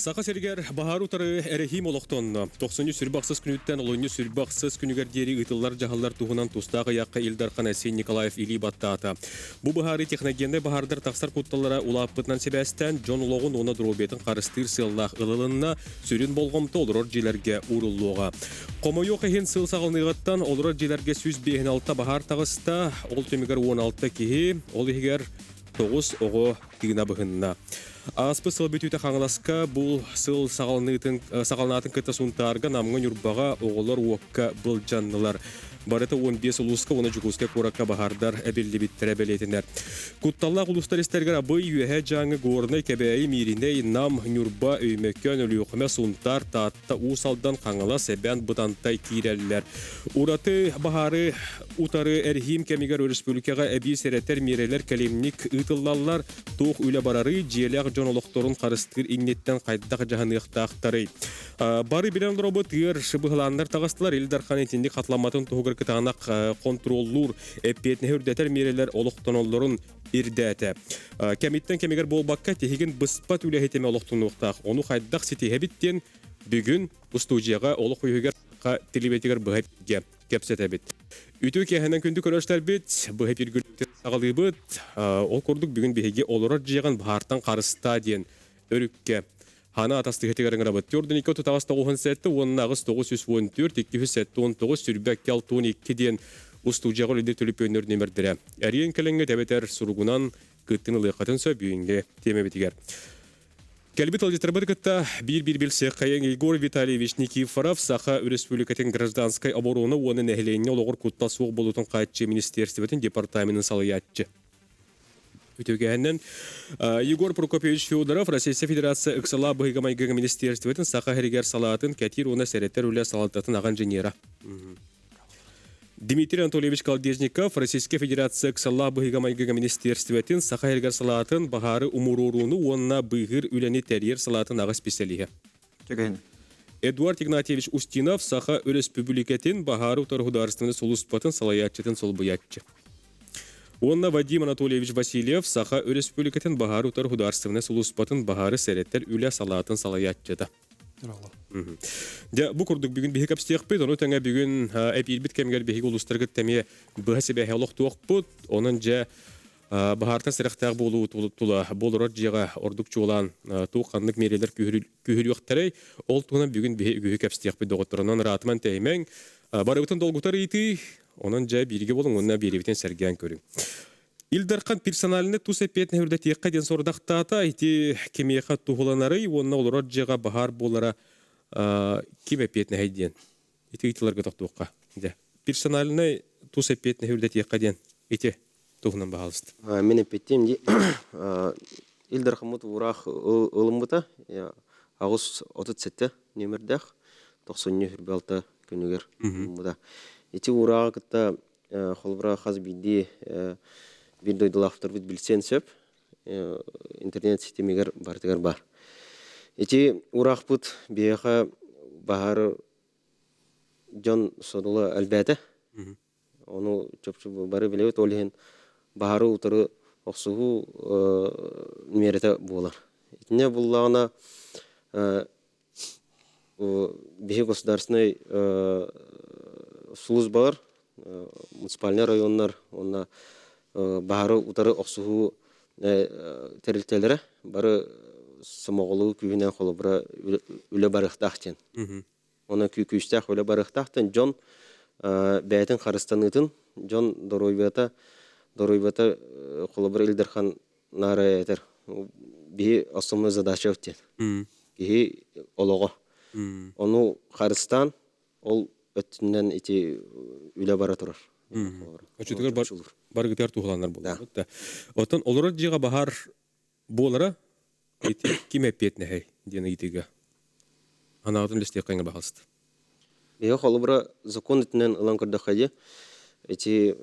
Саха сиригэр баһаар утары эрэһиим олохтонно. Тохсунньу сүрбэ ахсыс күнүттэн олунньу сүрбэ ахсыс күнүгэр диэри ыытыллар дьаһаллар туһунан тустаах ыйаахха Ил Дархан Айсен Николаев илии баттаата. Бу быһаарыы техногеннай баһаардар тахсар кутталлара улааппытынан сибээстээн, дьон олоҕун уонна доруобуйатын харыстыыр сыаллаах ылылынна, сүрүн болҕомто олорор дьиэлэргэ ууруллуоҕа. Хомойуох иһин, сыл саҕаланыаҕыттан олорор дьиэлэргэ 156 баһаар таҕыста, ол түмүгэр 16 киһи, ол иһигэр 9 оҕо тыына быһынна. Ааспыт сыл бүтүүтэ Хаҥаласка бу сыл саҕаланыытын саҕаланаатын кытта Сунтаарга, Намҥа, Ньурбаҕа оҕолор уокка былдьаннылар. Барыта 15 улууска уонна Дьокуускай куоракка баһаардар эбиллибиттэрэ бэлиэтэнэр. Кутталлаах улуустар истэригэр Абый, Үөһээ Дьааҥы, Горнай, Кэбээйи, Мииринэй, Нам, Ньурба, Өймөкөөн, Өлүөхүмэ, Сунтаар, Таатта, Уус Алдан, Хаҥалас, Эбээн Бытантай киирэллэр. Ураты баһаары утары эрэһиим кэмигэр өрөспүүбүлүкэҕэ эбии сэрэтэр миэрэлэр кэлимник ыытыллаллар. Туох үлэ барарый, дьиэлээх дьон олохторун харыстыыр инниттэн хайдах дьаһаныахтаахтарый? Бары билэн олоробут ыар быһылааннар таҕыстылар. Ил Дархан итинник хатыламматын туһугар кытаанах хонтуруоллуур, эппиэтинэһи үрдэтэр миэрэлэр олохтоноллорун ирдээтэ. Кэмиттэн кэмигэр буолбакка, тиһигин быспат үлэһитимэ олохтонуохтаах. Ону хайдах ситиһэбит диэн бүгүн устуудьуйаҕа олох үһүгэр телевизорыгар быһа кэпсэтэбит. Үтүө киэһэнэн күндү көрөөччүлэрбит, быһа эпииргүлүктэн саҕалыыбыт. Ол курдук бүгүн биһиги олорор дьиэҕин баһаартан харыстаа диэн өрүккэ Хана атастыһытыгар ыҥырабыт. Төрдүн 2 38 97 уонна 8 914 279 сүрбэ 62 диэн устуудьуйаҕа үлэлиир төлөпүөннэр нүөмэрдэрэ. Эриэн кэлэҥҥэ тэбэтэр суругунан кыттын ылыаххытын сөп бүгүҥҥү тиэмэбитигэр. Кэлбит ыалдьыттарбыт кытта биир-биир билсиэххэйиҥ Егор Витальевич Никифоров Саха Өрөспүүбүлүкэтин гражданскай оборона уонна нэһилиэнньэ олоҕор куттал суох буолуутун хааччыы министиэристибэтин департаменын салайааччы. Үтүөгэһинэн Егор Прокопьевич Федоров Российскай Федерация ыксалаах быһыыга-майгыга министиэристибэтин Саха сиригэр салаатын кэтиир уонна сэрэтэр үлэ салалтатын аҕа инженера. Дмитрий Анатольевич Колодезников Российскай Федерация ыксаллаах быһыыга-майгыга министиэристибэтин Саха сиригэр салаатын баһаары умуруорууну уонна быыһыыр үлэни тэрийэр салаатын аҕа исписэлииһэ. Түгэн. Эдуард Игнатьевич Устинов Саха Өрөспүүбүлүкэтин баһаары утары судаарыстыбаннай сулууспатын салайааччытын солбуйааччы. Уонна Вадим Анатольевич Васильев Саха Өрөспүүбүлүкэтин баһаары утары судаарыстыбаннай сулууспатын баһаары сэрэтэр үлэ салаатын салайааччыта. Дьэ, бу курдук бүгүн биһи кэпсиэхпит, ону тэҥэ бүгүн эпиирбит кэмигэр биһиги улуустаргыт эмиэ быһа сибээһи олохтуохпут. Онон дьэ баһаартан сэрэхтээх буолуу тула буолорор дьиэҕэ ордук чуолаан туох ханнык миэрэлэр күүһүрүөхтэрэй, ол туһунан бүгүн биһи үгүһү кэпсиэхпит доҕотторунан ыраатыман тэйимэҥ. Барыбытын долгутар ыйытыы, онон дьэ бииргэ буолуҥ уонна биэриибитин сэргээн көрүҥ. Ил Дархан персональнай тус эппиэтинэһи үрдэтиэххэ диэн сорудахтаата. Ити кимиэхэ туһуланарый уонна олорор дьиэҕэ баһаар буолара ким эппиэтинэһэй диэн. Ити ыйытыыларга тохтуохха. Дьэ, персональнай тус эппиэтинэһи үрдэтиэххэ диэн ити туһунан баһаалыста. Мин эппиттиим дии. Ил Дархаммыт уураах ылыммыта 837 нүөмэрдээх тохсунньу 26 күнүгэр ылыммыта. Ити уурааҕы кытта Холобура, хас биирдии биир дойдулаахтарбыт билсиэн сөп. Интернет ситимигэр барытыгар баар. Ити уураахпыт биһиэхэ баһаар дьон содула элбээтэ. Ону чопчу бары билэбит. Ол иһин баһаары утары охсуһуу миэрэтэ буолар. Итиннэ буллаҕына Биһи государственнай службалар, муниципальнай районнар уонна баһаары утары охсуһуу тэрилтэлэрэ бары сомоҕолуу күүһүнэн холобура үлэ барыахтаах диэн. Онон күүстээх үлэ барыахтаах диэн дьон бэйэтин харыстаныытын, дьон доруобуйата, доруобуйата холобура Ил Дархан наара этэр биһи основной задача диэн. Киһи олоҕо. Ону харыстаан ол өттүнэн ити үлэ бара турар. Оччотугар баргытыгар туһуланар буолар. Да. Оттон олорор дьиэҕэ баһаар буолара ити ким эппиэтинэһэй диэн ыйытыыга анаатын листиэххэ баһалыста. Биһиги холобура закон өттүнэн ылан көрдөххө дии, ити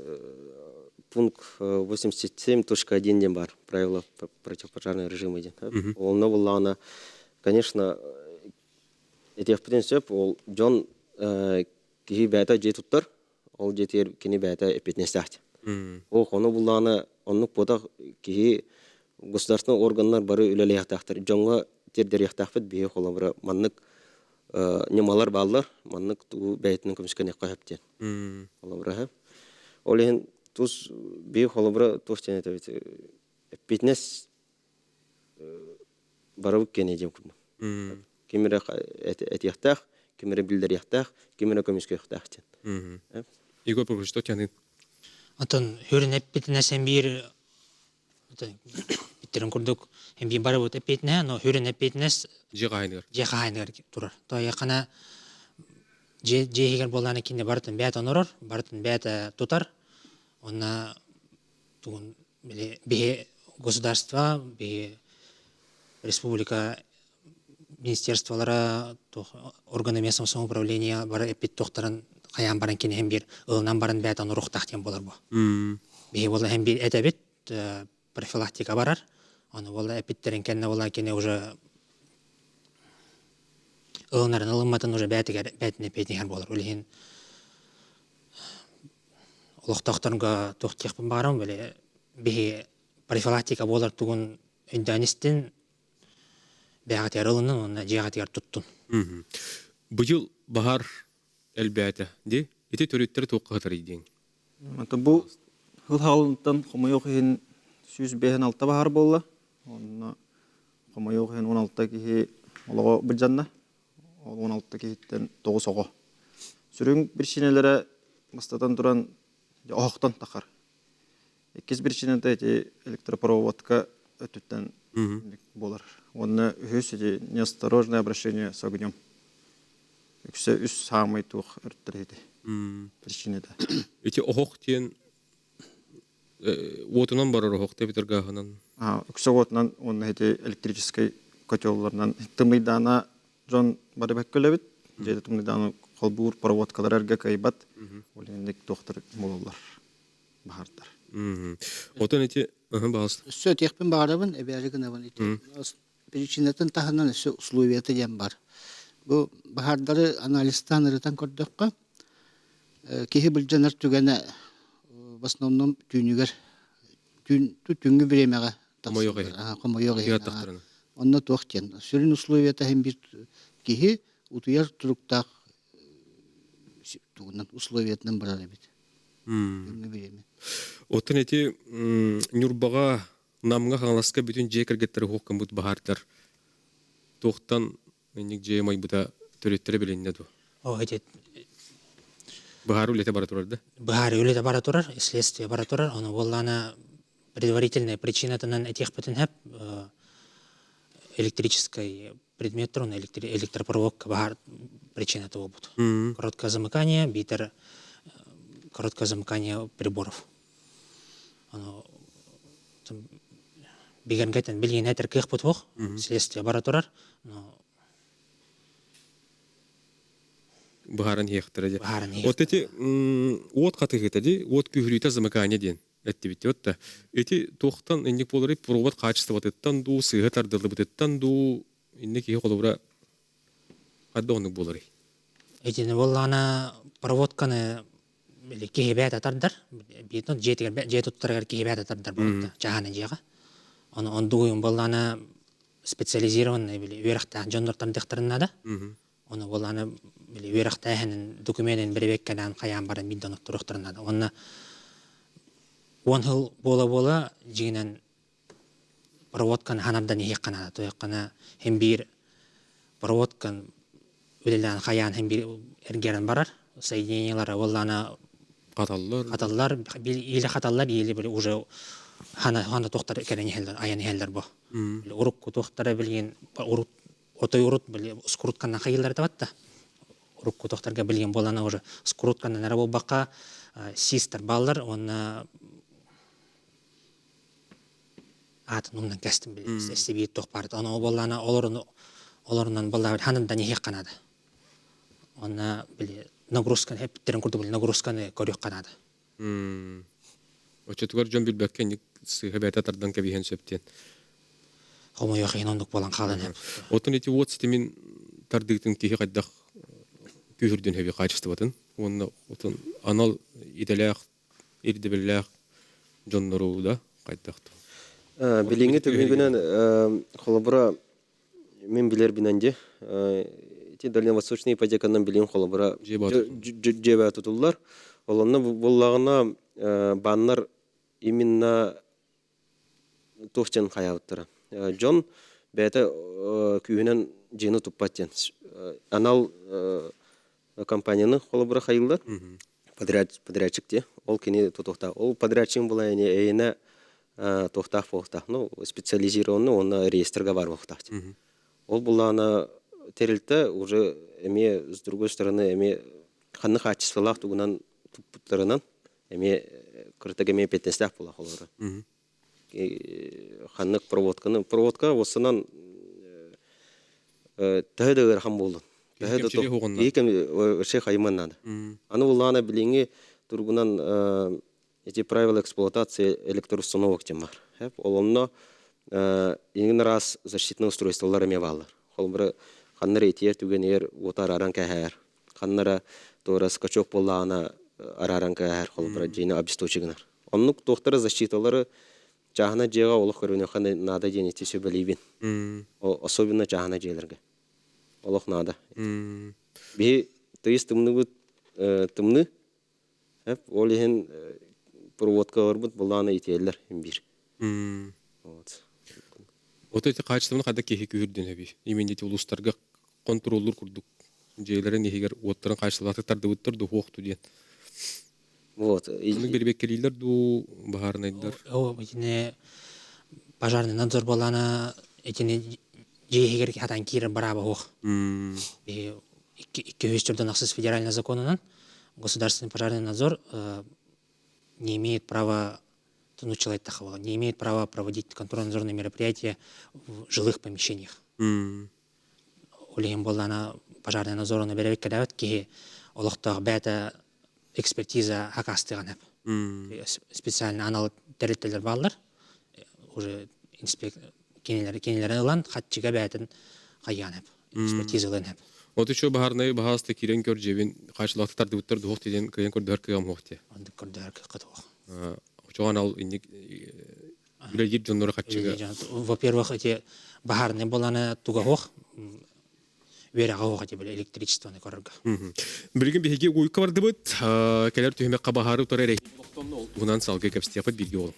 пункт 87.1 диэн баар правила противопожарного режима диэн. Онно буллаҕына, конечно, этиэхпитин сөп, ол дьон киһи бэйэтэ дьиэ туттар, ол дьиэтигэр кини бэйэтэ эппиэтинэстээх диэн. Ол ону буллаҕына, оннук буотах киһи государственный органнар бары үлэлиэхтээхтэр. Дьоҥҥо тиэрдэриэхтээхпит биһи холобура маннык ньымалар бааллар, маннык тугу бэйэтинэн көмүскэниэххэ сөп диэн. Холобура ол иһин тус биһи холобура туох диэн этэбит эппиэтинэс барыбыт киэнэ диэн курдук. Ким эрэ этиэхтээх, ким эрэ биллэриэхтээх, ким эрэ көмүскүөхтээх диэн. Егор Павлович, что тянет? Антон хүрүн эппитинэ сен биир Иттерин курдук эмби барыбыт эппиэтинэһэ, но хүрүн эппиэтинэс дьиэ хаһайыныгар. Дьиэ хаһайыныгар турар. Тоойахана дьиэ иһигэр буоллаана кинини барытын бэйэтэ онорор, барытын бэйэтэ тутар. Онно тугун били биһи государство, биһи республика министерстволара, органы местного самоуправления бары эппит туохтарын хайаан баран киниһин биир ылынан баран бэйэтэ оноруохтаах диэн буолар бу. Биһи буолла һэн биир этэбит, профилактика барар. Ону буолла эппиттерин кэннэ буолла кини уже ылынарын ылымматын уже бээтигэр бээтин эппиэтинэһэр буолар. Ол иһин олохтоохторго туох диэхпин баҕарабын били биһи профилактика буолар тугун өйдөөн истин бэйэҕитигэр ылынын уонна дьиэҕитигэр туттун. Быйыл баһаар элбээтэ дии. Ити төрүттэр туохха сытарый диэҥ? Бу сыл хаалынтан хомойуох иһин 156 баһаар буолла. Онно хомойуох иһин 16 киһи олоҕо былдьанна. Ол 16 киһиттэн 9 оҕо. Сүрүн причинэлэрэ бастатан туран оһохтон тахар. Иккис причината ити электропроводка өттүттэн буолар. Уонна үһүс ити неосторожное обращение с огнем. Үксэ үс саамай туох өрүттэр ити причината. Ити оһох диэн уотунан барар оһох эбэтэр гааһынан? Үксэ уотунан уонна ити электрическэй котелларынан тымныйдаана дьон бары бэккөлөбүт. Дьиэтэ тымныйдаана холбуур проводкалар эргэ кыайбат. Ол инник туохтар буолаллар. Баһардар. Отон ити баҕас. Өссө этиэхпин баҕарабын, эбээри гынабын ити. Причинатын таһынан өссө условията диэн бар. Бу баһаардары анализтаан ырытан көрдөххө, киһи былдьанар түгэнэ в основном түүнүгэр түүн түүҥҥү бириэмэҕэ хомойуох иһин. Онно туох диэн сүрүн условията иһин биир киһи утуйар туруктаах тугунан условиятынан барар эбит. Оттон ити Ньурбаҕа, Намҥа, Хаҥаласка бүтүн дьиэ кэргэттэрэ суох гыммыт баһаардар туохтан инник дьиэ умайбыта төрүттэрэ билиннэ дуо? О, ити Быһаарыы үлэтэ бара турар да? Быһаарыы үлэтэ бара турар, следствие бара турар. Ону буоллаана предварительная причинатынан этиэхпитин сөп электрическай предмет турун электропроводка баһаар причината буолбут. Короткое замыкание, биитэр короткое замыкание приборов. Ону бигэргэтэн билигин этэр кыахпыт суох, следствие бара турар. Быһааран иһиэхтэрэ дии. Вот эти уот хатыһыыта дии, уот күүһүрүүтэ замыкание диэн эттибит вот да. Ити туохтан инник буоларый провод хаачыстыбатыттан дуу, сыыһа тардыллыбытыттан дуу, инник киһи холобура хадда оннук буоларый? Итини буоллаҕына проводканы били киһи бэйэтэ тардар, биир дьиэтигэр дьиэ туттарыгар киһи бэйэтэ тардар буолта чааһына дьиэҕэ. Ону ондугуйун буоллаҕына специализированный били үөрэхтээх дьоннор тардыахтарын наада. Ону буоллаҕына били үөрэхтээһинин докуменын бэрэбиэркэлээн хайаан баран биирдэ онотторуохтарын наада. Уонна 10 сыл буола-буола дьиҥинэн проводканы ханардан иһиэххэ наада. Туйаххына һин биир проводкан үлэлээн хайаан һин биир эргэрэн барар. Соединениелара буоллаҕына хаталлар. Хаталлар, иилэ хаталлар, иилэ били уже хана хана туохтар кэлэн иһэллэр, айан иһэллэр бу. Урукку туохтара билигин урут отой урут били скрутканан хайыыллар этэ урукку тохторго билигин буолана уже скрутканан эрэ буолбакка систер бааллар уонна аатын умнан кэстим били эстибиит туох баар ону буоллаана олорун олорунан буоллаабыт ханындан иһиэххэ наада уонна били нагрузканы эппиттерин курдук били нагрузканы көрүөххэ наада. Оччотугар дьон билбэккэ инник сыыһа бэйэтэ тардан кэбиһиэн сөп диэн. Хомойуох иһин оннук буолан хаалан иһэр. Оттон ити уот ситимин тардыытын киһи хайдах күүһүрдүн хэби хаачыстыбатын уонна отон анал идэлээх, ирдэбиллээх дьоннору да хайдах Билиҥҥи түгүнүгүнэн холобура. Мин билэрбинэн дьэ, ити дальневосточный ипотеканан билин холобура дьиэ тутуллар. Олонно буоллаҕына баннар именно туох диэн хайаабыттара. Дьон бэйэтэ күүһүнэн дьиэни туппат диэн. Анал компанияны холобура хайыллар. Подрядчик диye. Ол кини тутуохтаах. Ол подрядчигын була эйиэнэ туохтаах буолуохтаах. Ну, специализированный уонна реестрга бар буолуохтаах. Ол булаана тэрилтэ уже эмиэ с другой стороны эмиэ ханнык хаачыстыбалаах тугунан туппуттарынан эмиэ кырытык эмиэ петнестээх буола холобура. Ханнык проводканы проводка уоссанан төһө да ыарахан буоллун. Төһө да киһи хайыман надо. Аны буллаана билиҥҥи туругунан эти правила эксплуатации электроустановок диэн бар. Ол онно иҥин араас защитное устройстволар эмиэ бааллар. Холобура, ханна эрэ итийэр түгэнигэр уоту арааран кээһэр, ханна эрэ туора скачок буоллаҕына арааран кээһэр, холобура, дьиэни обесточи гынар. Оннук туохтара защиталары чааһына дьиэҕэ олох көрүнүөххэ наада диэн ити сүбэлиибин. Особенно чааһына дьиэлэргэ. Олох наада. Биһи тыйыс тымныбыт тымныы Ол иһин проводкаларбыт былаана итиэллэр биир. Вот. Вот эти хаачыстыбаны хайда киһи күһүрдүн эби. Именно эти улуустарга контроллур курдук дьиэлэрин иһигэр уоттарын хаачыстыбалаахтык тардыбыттар дуу диэн. Вот. Оннук бэрибэккэлииллэр дуу баһаарынайдар. О, итини пожарный надзор буоллаана итини дьиэ иһигэр хатан киирэр бырааба суох. Икки үс төрдөн ахсыс федеральный законунан государственный пожарный надзор не имеет права не имеет права проводить контрольно-надзорные мероприятия в жилых помещениях. Ол иһин буоллаана пожарный надзорunu бэрэбиккэлээбит киһи олохтоох бэйэтэ экспертиза хакаастыаҕын сөп. Специально анал тэрилтэлэр бааллар. Уже кинилэри кинилэри ылан хаччыга бэйэтин хайыан сөп. Экспертиза ылыан сөп. Вот еще баһаарынай баһааста киирэн көр дьиэбин хаачылаахтык тардыбыттар дуһуох диэн кыайан көрдөһөр кыам суох диye. Оннук көрдөһөр кыахха туох. Очоҕон ал инник үлэлиир дьоннору хаччыга. Во-первых, эти баһаарынай буоланы туга суох үөрэҕэ суох эти били электричествоны көрөргө. Билигин биһиги уйка бардыбыт. Кэлэр түһүмэххэ баһаары утары эрэ туһунан салгыы кэпсэтиэхпит бииргэ буолуҥ.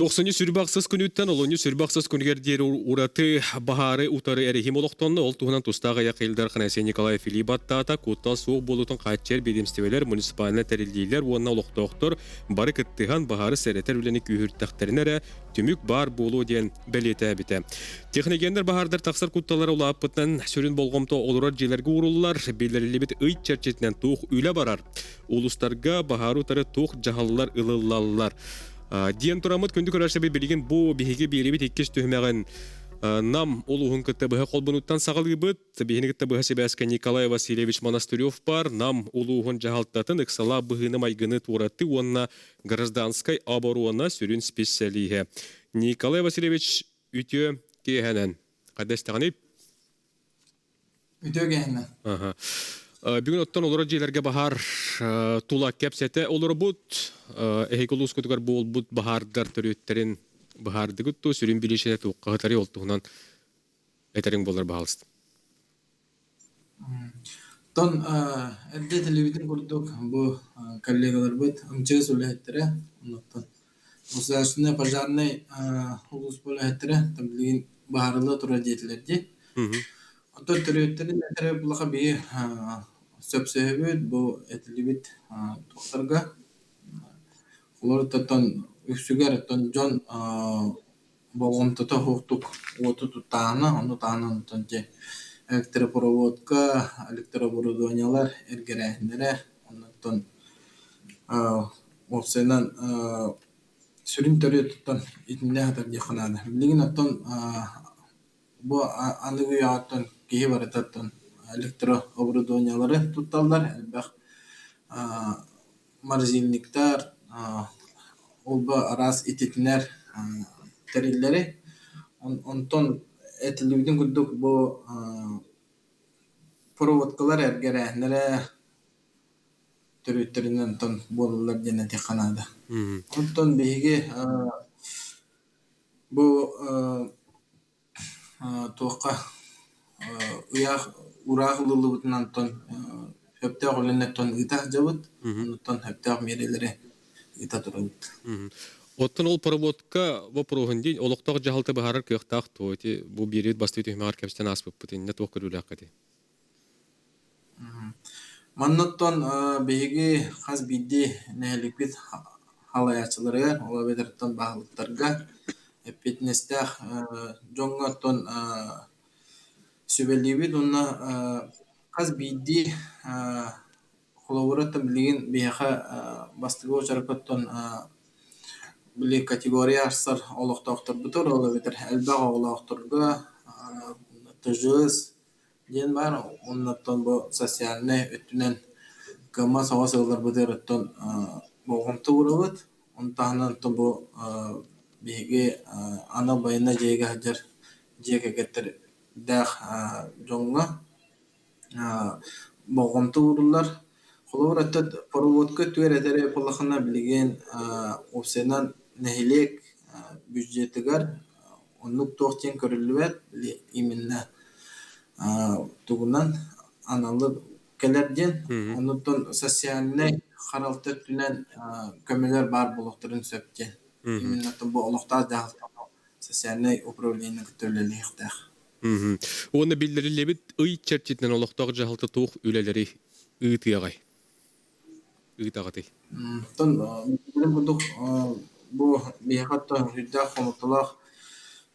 Тохсунньу сүрбэ ахсыс күнүттэн олунньу сүрбэ ахсыс күнүгэр диэри ураты баһаары утары эрэһим олохтонно. Ол туһунан тустаах ыйах Ил Дархан Айсен Николаев илии баттаата. Куттал суох буолуутун хааччыйар биэдэмистибэлэр, муниципальнай тэриллиилэр уонна олохтоохтор бары кыттыһан баһаары сэрэтэр үлэни күүһүртэхтэринэ эрэ түмүк баар буолуо диэн бэлиэтээбитэ. Техногеннэр баһаардар тахсар кутталлара улааппытынан сүрүн болҕомто олорор дьиэлэргэ ууруллар, биллэриллибит ый чэрчитинэн туох үлэ барар. Улуустарга баһаары утары туох дьаһаллар ылыллаллар. Диэн тураммыт күндү көрөөччүлэрбит билигин бу биһиги биэрибит иккис түһүмэҕин Нам улууһун кытта быһа холбонуттан саҕалыыбыт. Биһини кытта быһа сибээскэ Николай Васильевич Монастырев бар Нам улууһун дьаһалтатын ыксалаах быһыыны-майгыны туоратыы уонна гражданскай оборона сүрүн специалиһэ. Николай Васильевич үтүө киэһэнэн. Хайда истэҕиний? Үтүө киэһэнэн. Аха. Бүгүн оттон олорор дьиэлэргэ баһаар тула кэпсэтэ олоробут. Эһиги улуускутугар буолбут баһаардар төрүөттэрин быһаардыгыт дуо? Сүрүн билиишэнэ туохха ол туһунан этэриҥ буолар баһаалыста. Оттон эрдэ этиллибитин курдук бу коллегаларбыт МЧС үлэһиттэрэ, оннуттан государственнай пожарнай улууспа үлэһиттэрэ билигин баһаарылла турар диэтилэр дии. Оттон төрүөттэрин этэрэ булаха биһи сөпсөһөбүт бу этиллибит туохтарга. Олор оттон үксүгэр оттон дьон болҕомтото суохтук уоту туттаҕына, ону таһынан оттон дьэ электропроводка, электрооборудованиелар эргэрээһиннэрэ, оннуттан уопсайынан сүрүн төрүөт оттон итиннэ сытар диэххэ наада. Билигин оттон бу аныгы үйэҕэ оттон киһи барыта оттон электрооборудованиелары тутталлар, элбэх морозильниктар, ол-бу араас ититинэр тэриллэри. Онтон этиллибитин курдук бу проводкалар эргэрээһиннэрэ Төрүттэринэн онтон буолаллар диэн этиэххэ наада. Онтон биһиги бу туохха ыйаах ураах ылыллыбытынан онтон сөптөөх үлэни оттон ыыта сылдьабыт, онтон сөптөөх миэрэлэри ыыта турабыт. Оттон ол проводка вопроһун дии олохтоох дьаһалта быһаарар кыахтаах туо ити бу биэрибит бастыы түһүмэҕэр кэпсэтэн ааспыппыт иннэ туох көрүүлээххитий? Манныттан биһиги хас биирдии нэһиликпит халайааччыларыгар, ол эбэтэр баһылыктарга эппиэтинэстээх дьоҥҥо оттон сүбэлиибит уонна хас биирдии холобура билигин биһиэхэ бастакы уочаракка оттон били категория арсар олохтоохторбутугар, ол эбэтэр элбэх оҕолоохторго ТЖС диэн баар уонна бу социальнай өттүнэн кыаммат соҕус ыалларбытыгар оттон болҕомто уурабыт. Ону таһынан бу биһиги анал байыаннай дьиэгэ сылдьар дьиэ кэргэттэрдээх дьоҥҥо болҕомто ууруллар. Холобур, оттон проводка өттүгэр этэр буоллаххына билигин уопсайынан нэһилиэк бюджетыгар оннук туох диэн көрүллүбэт именно тугунан аналы кэлэр диэн оннуттан социальнай харалта өттүнэн көмөлөр баар буолуохтарын сөп диэн именно бу олохтоох дьаһалта социальнай управление кытта үлэлиэхтээх. Уонна биллэриллибит ый чэрчитинэн олохтоох дьаһалта туох үлэлэри ыытыаҕай? Ыытаҕытый? Оттон курдук бу биһиэхэ оттон сүрдээх хомолтолоох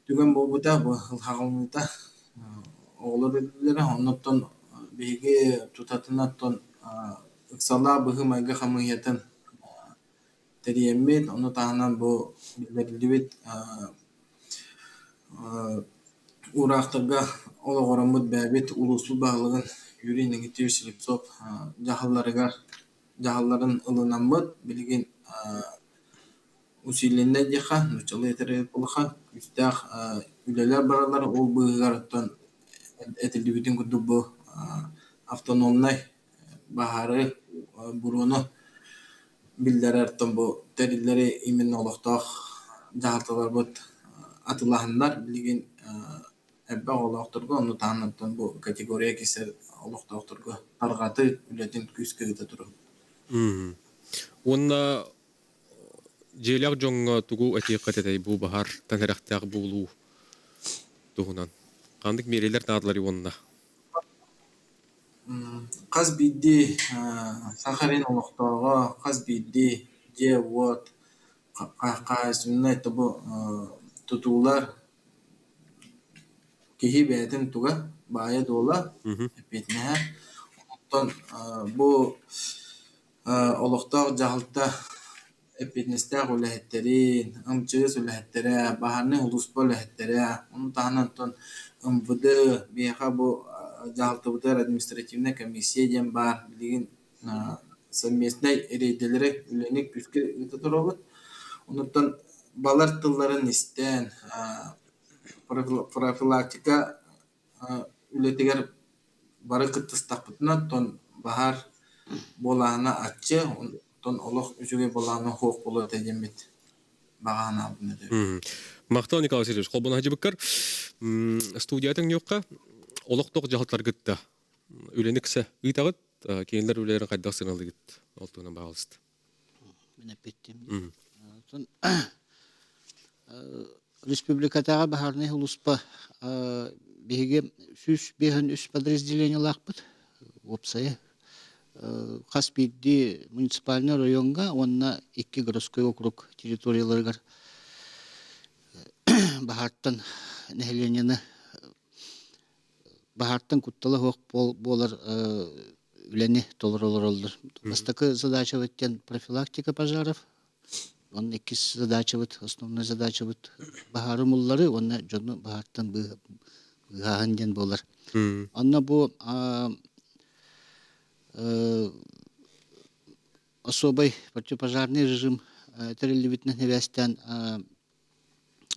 түгэн буолбута, бу ылһаҕаланыыта оҕолор өлүүлэрэ. Оннуттан биһиги тутатына оттон ыксаллаах быһыы-майгы хамыыһыйатын тэрийэммит, ону таһынан бу биллэриллибит уураахтарга олоҕураммыт бэйэбит улууспут баһылыгын Юрий Никитич Слепцов дьаһалларыгар дьаһалларын ылынаммыт, билигин усиленнай диэххэ, нууччалыы этэр буоллахха, күүстээх үлэлэр бараллар. Ол быыһыгар оттон этиллибитин курдук бу автономнай баһаары, буруону биллэрэр бу тэриллэри именно олохтоох дьаһалталарбыт атылаһаннар билигин элбэх оҕолоохторго, ону таһынан бу категория кисэр олохтоохторго тарҕатыы үлэтин күүскэ ыыта турабыт. Уонна дьиэлээх дьоҥҥо тугу этиэххит этэй бу баһаар таҥарахтаах буолуу туһунан? Ханнык миэрэлэр наадаларый уонна? Хас биирдии Саха сирин олохтооҕо, хас биирдии дьиэ-уот, хаһаайыстыбаннай тобу тутуулар киһи бэйэтин туга, баайа-дуола, эппиэтинэһэ. Оттон бу олохтоох дьаһалта эппиэтинэстээх үлэһиттэрин, МЧС үлэһиттэрэ, баһаарынай улууспа үлэһиттэрэ, ону таһынан оттон МВД биһиэхэ бу дьаһалтабытыгар административнай комиссия диэн баар, билигин совместнай рейдэлэри үлэни күүскэ ыыта турабыт. Онуттан балар тылларын истэн, профилактика үлэтигэр бары кыттыстахпытына, оттон баһаар буолааһына аччы, оттон олох үчүгэй буолааһына суох буолуо этэ диэммит баҕа санаабын этэбин. Махтал Николай Васильевич, холбоно сылдьыбыккар студия тэҥниэххэ олохтоох дьаһалтаргытта үлэни кыса ыытаҕыт, кинилэр үлэлэрин хайдах сыаналыыгыт? Ол туһунан баҕалыст. Мин эппиттим. Республикатааҕы баһаарынай улууспа биһиги 153 подразделениелаахпыт уопсайа хас биирдии муниципальнай оройуоҥҥа уонна икки городской округ территорияларыгар баһаартан нэһилиэнньэни баһаартан куттала суох буолар үлэни толоро олороллор. Бастакы задачабыт диэн профилактика пожаров, Онно иккис задачабыт, основной задачабыт баһаары умуллары уонна дьону баһаартан быыһааһын диэн буолар. Онно бу особый противопожарный режим тэриллибитинэн сибээстээн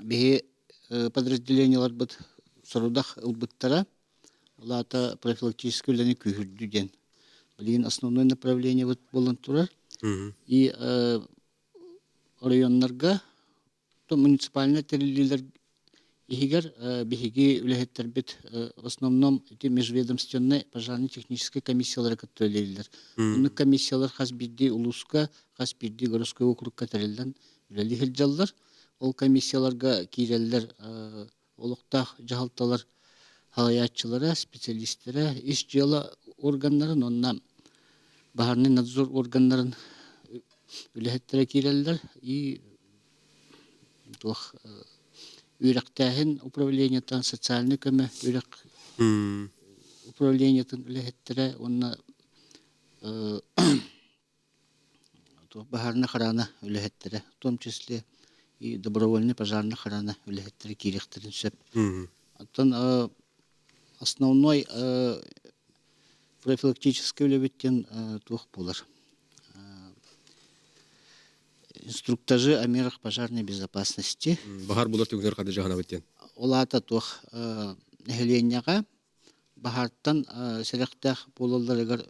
биһи подразделениеларбыт сорудах ылбыттара. Ол аата профилактическай үлэни күүһүрдүү диэн. Билигин основной направление буолан турар. И оройуоннарга муниципальнай тэриллиилэр иһигэр биһиги үлэһиттэрбит в основном ити межведомственнай пожарно-техническэй комиссиялары кытта үлэлииллэр. Оннук комиссиялар хас биирдии улууска, хас биирдии городской округка тэриллэн үлэлии сылдьаллар. Ол комиссияларга киирэллэр олохтоох дьаһалталар салайааччылара, специалистэрэ, ис дьыала органнарын уонна баһаарынай надзор органнарын үлэһиттэрэ киирэллэр и туох үөрэхтээһин управлениетын, социальнай көмө үөрэх управлениетын үлэһиттэрэ уонна баһаарынай охрана үлэһиттэрэ, в том числе и добровольный пожарная охрана үлэһиттэрэ киириэхтэрин сөп. Оттон основной профилактическай үлэбит диэн туох буолар? Инструктажи о мерах пожарной безопасности. Баһар булар түгүнэр хады жаһанабыт диэн. Ол аата туох нэһилиэнньэҕэ баһаартан сэрэхтээх буолалларыгар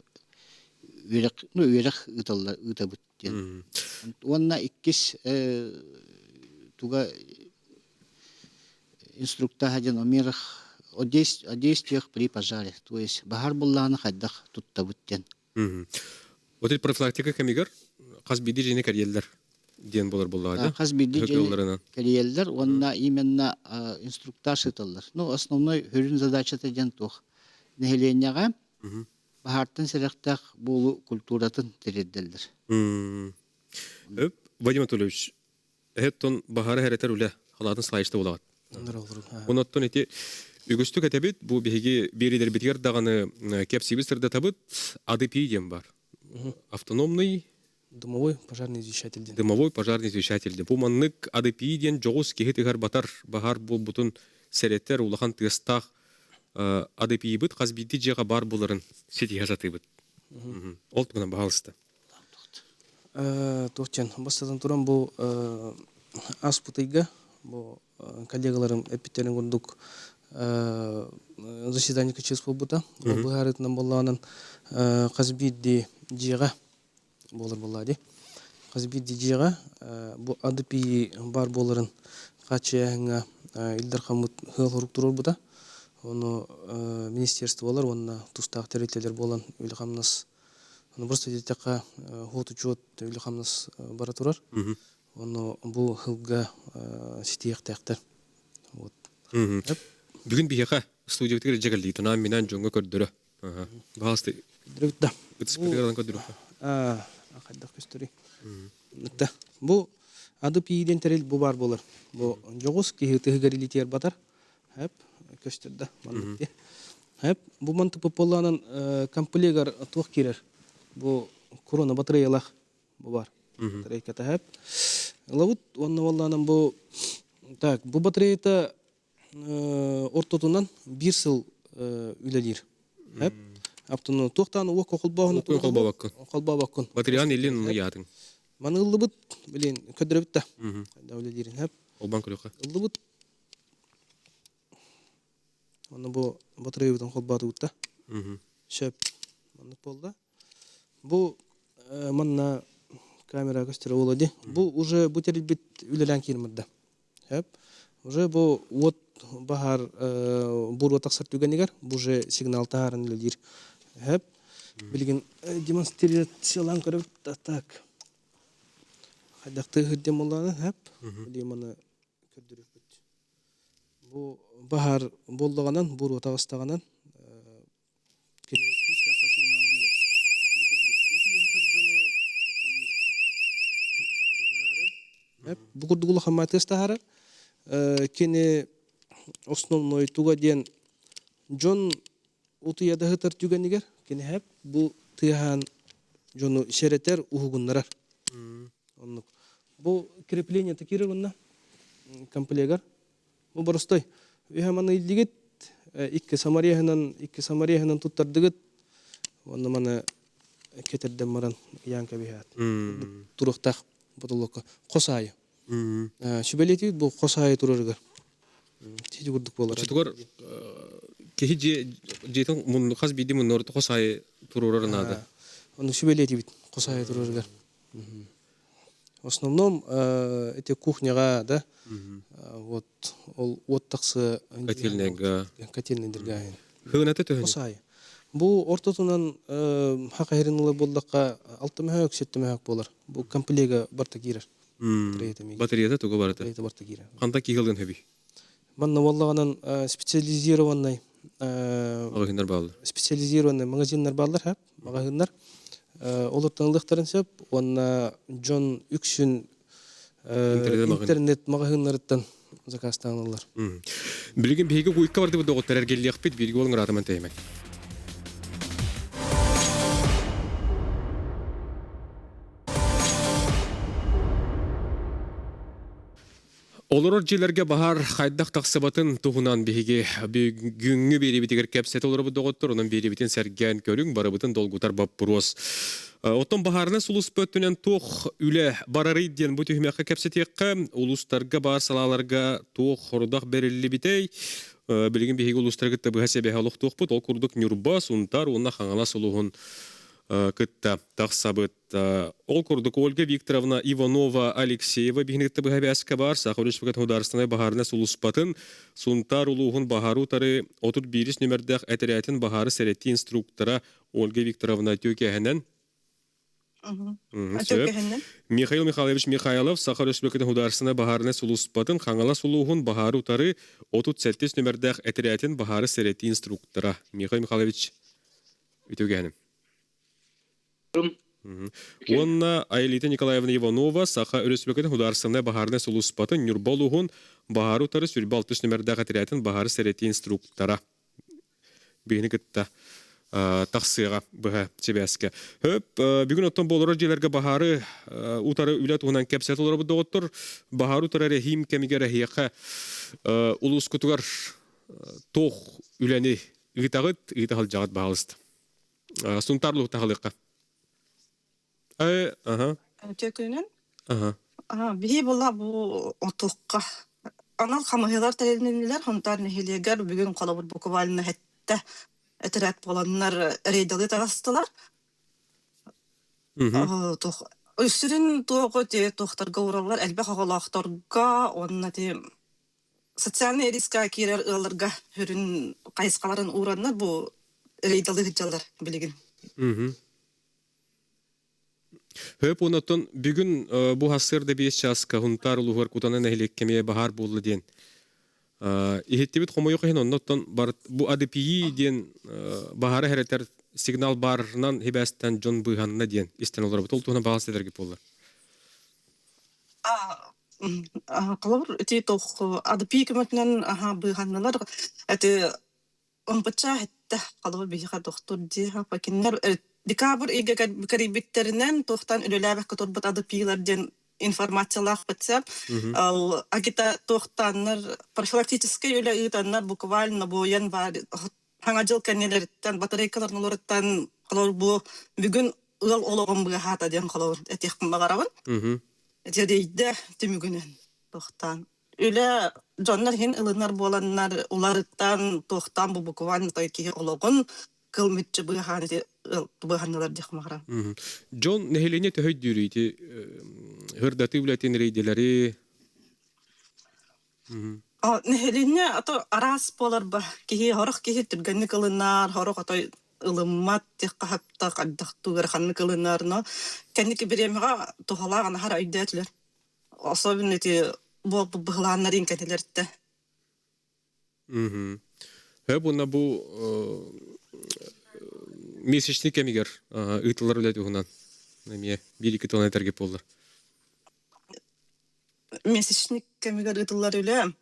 үөрэх, ну, үөрэх ыыталлар ыытабыт диэн. Уонна иккис туга инструктаһа диэн о мерах о действиях при пожаре, то есть баһаар буллаҕына хайдах туттабыт диэн. Вот ити профилактика кэмигэр хас биирдии дьиэни кэрийэллэр диэн буолар буоллаҕа Хас биирдии дьиэни кэрийэллэр уонна именно инструктаж ыыталлар. Ну, основной сүрүн задачата диэн туох? Нэһилиэнньэҕэ баһаартан сэрэхтээх буолуу культуратын тириэрдэллэр. Вадим Анатольевич, эһэттон баһаары хэрэтэр үлэ халаатын слайшта буолаҕыт. Оноттон ити үгүстүк этэбит, бу биһиги биэриилэрбитигэр даҕаны кэпсиибит сырдатабыт АДП диэн бар. Автономный Дымовой пожарный извещатель диэн. Дымовой пожарный извещатель диэн. Бу маннык АДП диэн дьоҕус киһи тыгар батар баһаар буолбутун сэрэтэр улахан тыастаах АДП-быт хас биирдии дьиэҕэ баар буоларын ситиһэ сатыыбыт. Ол туһунан баһаалыста. Туох диэн, бастатан туран бу ааспыт ыйга бу коллегаларым эппиттэрин курдук заседание честь буолбута. Ол быһаарыытынан буоллаҕынан хас биирдии дьиэҕэ буолар буоллаа дии. Хас биирдии дьиэҕэ бу АДПИ баар буоларын хааччыйааһыҥҥа Ил Дархаммыт ыал туруорбута. Ону министерстволар уонна тустаах тэрилтэлэр буолан үлэ-хамнас Ону просто диэтэххэ, хуот-учуот үлэ-хамнас бара турар. Ону бу сылга ситиэхтээхтэр. Вот. Бүгүн биһиэхэ студиябытыгар илдьэ кэллии, тунаан минаан дьоҥҥо көрдөрө. Баҕаласты. Көрдөрөбүт да. Ытыспытыгар көрдөрүөххэ. Хайдах көстөрүй? Да. Бу ады пииден тэрил бу бар болар. Бу дьоҕус киһи тыһыгар илитиэр батар. Хэп көстөр да маннык дии. Хэп бу мантык буоллаанан комплегар туох киирэр? Бу корона батареялах бу бар. Батарейката хэп. Ылабыт уонна буоллаанан бу так бу батареята ортотунан биир сыл үлэлиир. Хэп. Аптыны туохтаан уокка холбооһуну холбообоккун. Холбообоккун. Батареяны илин ыйаатыҥ. Маны ыллыбыт, блин, көрдөрөбүт да. Үлэлиирин хэп. Холбоон көрүөххэ. Ыллыбыт Онно бу батарейбытын холбоотубут да. Сөп. Маннык буолла. Бу манна камера көстөр буолуо дии. Бу уже бу тэрилбит үлэлээн киирмит да. Сөп. Уже бу уот баһаар буруо тахсар түгэнигэр бу уже сигнал таһааран үлэлиир. Сөп. Билигин демонстрациялаан көрөбүт да так. Хайдахтыы сылдьан буоллаҕына, сөп. Билигин маны көрдөрүөхпүт. Бу баһаар буоллаҕынан, буруо таҕыстаҕынан кини күүстээх сигнал биэрэр. Бу курдук утуйа дьону хайыыр. Бу курдук улахан матыас таһаарар. Кини основной туга диэн дьон утуйа да сытар түгэнигэр кини хэп бу тыаһаан дьону сэрэтэр, уһугуннарар. Оннук. Бу крепление киирэр уонна комплегар. Бу боростой. Үһэ маны илдигит, икки самарьяһынан, икки самарьяһынан туттардыгыт. Уонна маны кетерден баран ыйаан кэбиһээт. Туруохтаах потолокка хос аайы. Сүбэлиэтибит бу хос аайы турарыгар. Сити курдук буолар. Оччотугар киһи дьиэтин хас биирдии муннугар хос аайы туруорар наада. Ону сүбэлиэтибит хосаайа турарыгар. В основном эти кухняға да вот ол уот тахсы Котельныйга. Котельныйдерга. Хыгыната төһөнү? Хосаайа. Бу ортотунан хакаһырын ыла буоллахха алта мөһөөк, сэттэ мөһөөк буолар. Бу комплега барта киирэр. Батареята туга барыта? Батареята барта киирэр. Ханта киһилгын хөбүй? Манна буоллаҕынан специализированный Маҕаһыыннар бааллар. Специализированный магазиннар бааллар, ха, маҕаһыыннар. Олортон ылыахтарын сөп уонна дьон үксүн интернет маҕаһыыннарыттан заказтаан Билигин биһиги куйка бардыбыт доҕоттор эргиллиэхпит бииргэ ол ыҥыраатыман тэйимэн. Олорор дьиэлэргэ баһаар хайдах тахсыбатын туһунан биһиги бүгүҥҥү биэриибитигэр кэпсэтэ олоробут доҕоттор, онон биэриибитин сэргээн көрүҥ, барыбытын долгутар боппуруос. Оттон баһаарынай сулууспа өттүнэн туох үлэ барарый диэн бу түһүмэххэ кэпсэтиэххэ, улуустарга баар салааларга туох хорудах бэриллибитэй, билигин биһиги улуустары кытта быһа сэбэһэ олохтуохпут, ол курдук Ньурба, Сунтаар уонна Хаҥалас улууһун кытта тахсабыт. Ол курдук Ольга Викторовна Иванова Алексеева биһиниттэ быһа бээскэ бар Саха Республикатын Судаарыстыбаннай баһаарынай сулууспатын Сунтаар улууһун баһаары утары 31 нүмердээх этэрээтин баһаары сэрэтии инструктора Ольга Викторовна Төкэһэнэн Михаил Михайлович Михайлов Саха Республикатын Судаарыстыбаннай баһаарынай сулууспатын Хаҥалас улууһун баһаары утары 37 нүмердээх этэрээтин баһаары сэрэтии инструктора Михаил Михайлович Үтүгэһэним. Уонна Аэлита Николаевна Иванова Саха Өрөспүүбүлүкэтин Судаарыстыбаннай баһаарынай сулууспатын Ньурба улууһун баһаары утары сүүрбэ алтыс нүмердээх этэрээтин баһаары сэрэтии инструктора биһини кытта тахсыаҕа быһа сибээскэ. Хөп, бүгүн оттон болорор дьиэлэргэ баһаары утары үлэ туһунан кэпсэтэ олоробут доҕоттор. Баһаары утары эрэһиим кэмигэр эһиэхэ улуускутугар туох үлэни ыытаҕыт, ыыта сылдьаҕыт баһаалыста. Сунтаар таһалыахха. Аха. Төкүнүн Аха. Биһи була бу отукка анал хамыһыылар тэрилиннилэр Хонтаар нэһилиэгэр бүгүн холобур буквально хэттэ этэрээт буоланнар рейдалы таҕыстылар. Туох үсүрүн туоҕу ти туохтарга уураллар элбэх оҕолоохторго уонна ти социальный риска киирэр ыалларга сүрүн хайысхаларын уураннар бу рейдалы сылдьаллар билигин. Хөп онотон бүгүн бу хассыарда биэс чааска Хунтаар улууһугар Кутана нэһилиэккэ эмиэ баһаар буолла диэн иһиттибит хомойуох иһин оннуттан бу АДПИ диэн баһаары хэрэтэр сигнал баарынан хибээстэн дьон быыһанна диэн истэн олоробут. Ол туһунан баҕас этэргит буоллар. Холобур, ити туох АДПИ көмөтүнэн аһа быыһаннылар. Эти ымпыччаа иһиттэ. Холобур, биһиэхэ дохтур дии. Кинилэр декабрь ыйга кэрийбиттэринэн туохтан үлэлээбэккэ турбут АДПИлар диэн информациялаах бытсап. Ал агита туохтааннар профилактическай үлэ ыытаннар буквально буойан баар Саҥа дьыл кэннилэриттэн батарейкаларын олоруттан холобур бу бүгүн ыал олоҕун быыһаата диэн холобур этиэхпин баҕарабын. Дьэрэйдэ түмүгүнэн туохтаан үлэ дьоннор иһин ылынар буоланнар уларыттан туохтаан бу буквально той киһи олоҕун кыл мүччү быыһаан ити быыһаннылар диэх баҕарабын. Дьон нэһилиэнньэ төһө өйдүүрүй ити һырдатыы үлэтин рейдэлэри Нэһилиэнньэ ото араас буоларба киһи сорох киһи түргэнник ылынар, сорох отой ылыммат, тиэххэ хайдах ыараханнык ылынар, но кэнники бириэмэҕэ туһалаах анаһар өйдөөтүлэр. Особенно ити буолбут быһылааннарын кэннилэриттэн. Хөп уонна бу месячный кэмигэр ыытыллар үлэ туһунан эмиэ биир-икки тылынан этэргэ буоллар. Месячник кэмигэр ыытыллар үлэ.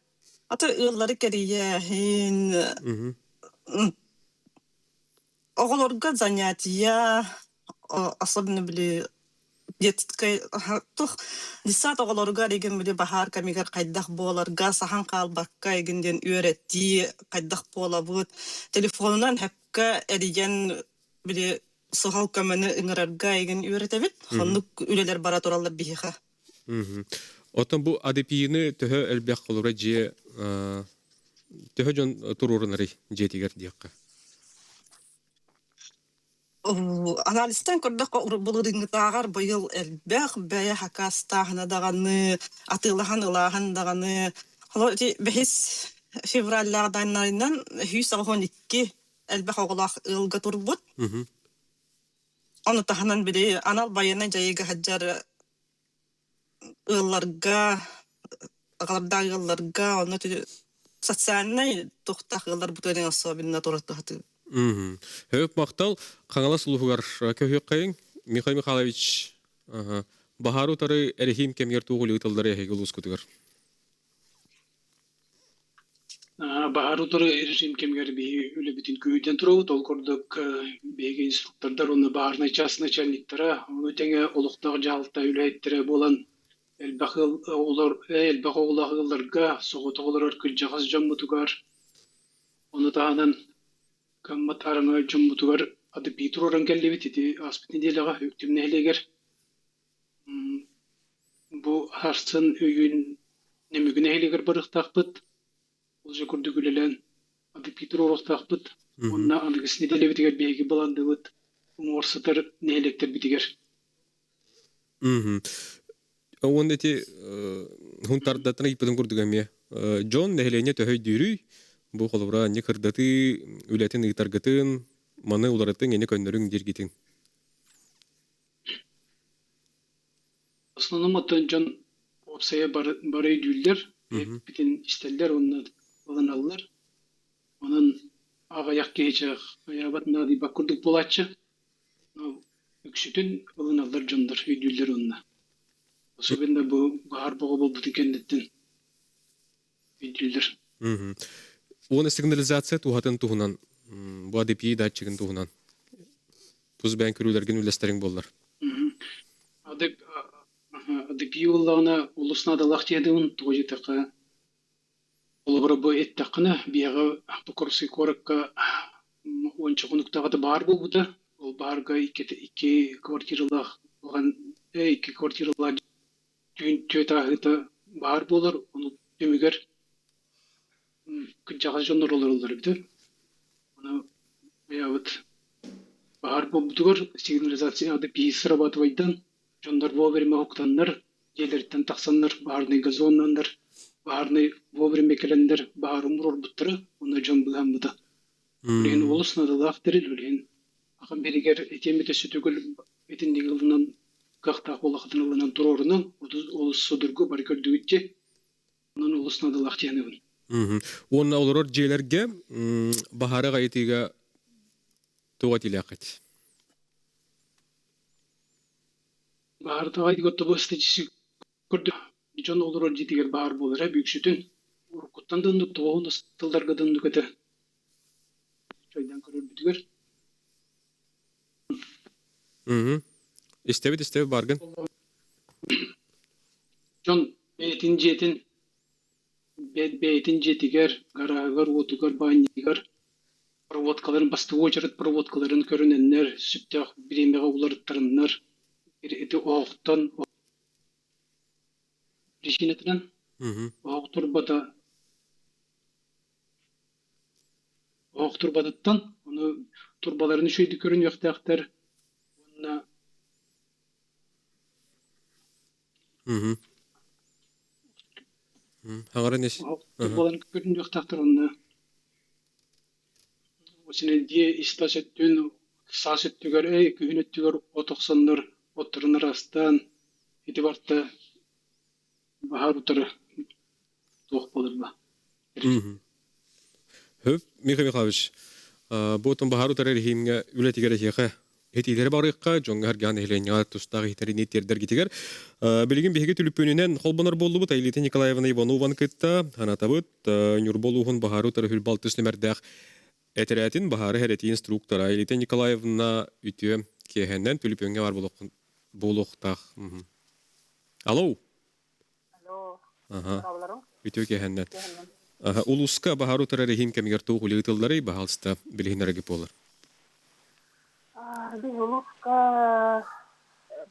Аты ыаллары кэрийээһин, оҕолорго занятия, особенно били детскай туох детсад оҕолоругар игин били баһаар кэмигэр хайдах буоларга, саһан хаалбакка игин диэн үөрэтии хайдах буолабыт, телефонунан сөпкө эрийэн били суһал көмөнү ыҥырарга игин үөрэтэбит. Оннук үлэлэр бара тураллар биһиэхэ. Оттон бу АДПИ-ны төһө элбэх холура дьиэ төһө дьон туруорунарый дьиэтигэр диэххэ? Анализтан көрдөххө, былырыыҥҥытааҕар быйыл элбэх бэйэ хакаастааһына даҕаны, атыылаһан ылааһын даҕаны. Холобур, ити бэһис февраллаах даннайынан 182 элбэх оҕолоох ыалга турбут. Ону таһынан били анал байыаннай дьайыыга сылдьар ыалларга, аҕалардаах ыалларга, онно социальнай туохтаах ыалларбытыгар особенно туратыһатыы. Хөп махтал Хаҥалас улууһугар көһүөххэйиҥ. Михаил Михайлович, баһаары утары эрэһиим кэмигэр туох үлэ ыытыллар эһиги улуускутугар? Баһаары утары режим кэмигэр биһиги үлэбитин күүһүрдэн турабыт. Ол курдук биһиги инструктордар уонна баһаарынай чаас начальниктара, ону тэҥэ олохтоох дьаһалта үлэһиттэрэ буолан элбэх ыал оҕолор элбэх оҕолоох ыалларга, соҕотох олорор кырдьаҕас дьоммутугар, ону таһынан кыаммат араҥа дьоммутугар АДПИ туруоран кэллибит. Ити ааспыт нэдиэлэҕэ Үктүм нэһилиэгэр Бу сарсын өйүүн Нөмүгү нэһилиэгэр барыахтаахпыт. Ол дьэ курдук үлэлээн АДП туруоруохтаахпыт. Уонна аныгыс нэдиэлэбитигэр биһиги баландыбыт уҥуор сытар нэһилиэктэрбитигэр. Уонна ити хунтардаттан ыйыппытым курдук эмиэ. Дьон нэһилиэнньэ төһө өйдүүрүй? Бу холобура анньы кырдатыы үлэтин ыытаргытын, маны уларытыҥ, ини көннөрүҥ дииргитин. Основном оттон дьон уопсайа бары, бары өйдүүллэр, бэйэбитин истэллэр уонна ылыналлар. Онон аҕыйах киһи хайаабат наадыйбат курдук буолааччы. Но үксүтүн ылыналлар дьоннор өйдүүллэр уонна. Особенно бу баһаар боҕо буолбутун кэнниттэн өйдүүллэр. Уонна сигнализация туһатын туһунан, бу АДПИ датчигын туһунан тус бэйэҥ көрүүлэргин үллэстэриҥ буоллар. АДПИ буоллаҕына олус наадалаах диэдиҥ, тоҕо диэтэххэ, холобура бу эттэххинэ, биһиэхэ Покровскай куоракка уонча хонуктааҕыта баар буолбута. Ол баарга икки квартиралаах икки квартиралаах түүн түөрт ааһыыта баар буолар, ону түмүгэр кырдьаҕас дьоннор олороллор эбитэ. Ону бэйэбит баһаар буолбутугар сигнализация АДПИ срабатывайдан, дьоннор вовремя уһуктаннар, дьиэлэриттэн тахсаннар, баһаарынай газоннаннар, баһаарынай вовремя кэлэннэр баһаары умуруорбуттара, уонна дьон быыһаммыта. Билигин олус наадалаах тэрил билигин ахан биригэр итиэммит өссө төгүл итинник ылынан кыахтаах буоллахытын ылынан туруорунан олус судургу бары көрдүгүт дии. Онон олус наадалаах диэнибин. Уонна олорор дьиэлэргэ баһаары аҕайытыыга туох этиилээххит? Баһаары аҕайытыыга курдук дьон олорор дьиэтигэр баар буолара бүксүтүн уруккуттан да оннук тоҕуһун тылларга да оннук этэ чойдан көрөрбүтүгэр Истэбит истэбит баргын. Дьон бэйэтин дьиэтин бэйэтин дьиэтигэр, гарааһыгар, уотугар, баанньыгар проводкаларын бастакы уочарат проводкаларын көрүнэннэр, сөптөөх бириэмэҕэ уларыттарыннар, ити оһохтон причинатынан оһох турбата оһох турбатыттан ону турбаларын үчүгэйдик көрүнүөхтээхтэр уонна Хаҥаран ис. Оһох турбаларын көрүнүөхтээхтэр уонна Синэлдьиэ ис-тас өттүн саас өттүгэр, күһүн өттүгэр от охсоннор, отторун ыраастаан, ити барыта баһаар утары туох буолар ба. Хөп, Михаил Михайлович, бу отон баһаар утары режимҥэ үлэтигэр эһиэхэ этиилэри барыахха, дьоҥҥо харгаан нэһилиэнньэҕэ тустаах иһитэрини тиэрдэргитигэр. Билигин биһиги түлүппүнүнэн холбонор буоллубут Айлита Николаевна Иванованы кытта анатабыт Ньурба улууһун баһаары утары хүрбалтыс нүмердээх этэрээтин баһаары хэрэтии инструктора Айлита Николаевна үтүө киэһэннэн түлүпүөҥҥэ бар буолуохтаах. Алло. Алло. Аха. Үтүө киэһэннэн. Улууска баһаары утары режим кэмигэр туох үлэ ыытылларый, баһаалыста билиһиннэрэргэ буолар. Биһ улууска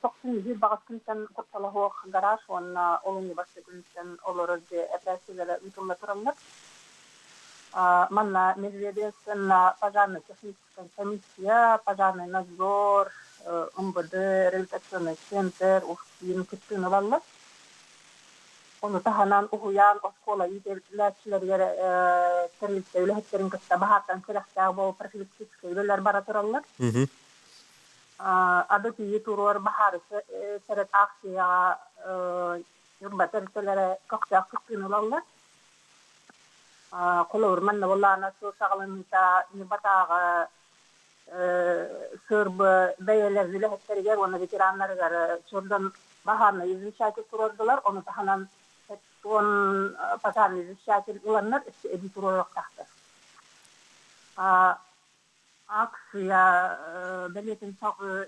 тохсун баҕас күнтэн кутталаһуох гараж уонна олунньу бастакы күнтэн олорор дьиэ эпэрээссийэлэрэ ыытылла тураллар. Манна межведомственная пожарно-техническая комиссия, пожарный надзор, МВД, реабилитационный центр, УФСИН кыттыыны ылаллар. Ону таһынан уһуйаан оскуола иитиллээччилэригэр тэрилтэ үлэһиттэрин кытта баһаартан сэрэхтээх буол профилактическай үлэлэр бара тураллар. Ады тиийи туруор баһаары сэрэт аахсыйаҕа Ньурба тэрилтэлэрэ көхтөөх кыттыыны ылаллар. Холобур, манна буоллаҕына сыл саҕаланыыта Ньурбатааҕы сырбы бэйэлэр үлэһиттэригэр уонна ветераннарыгар чордон баһаарнай извещатель туруордулар. Ону таһынан он пожарный извещатель ыланнар өссө эбии туруоруохтаахтар. Акция бэлиэтин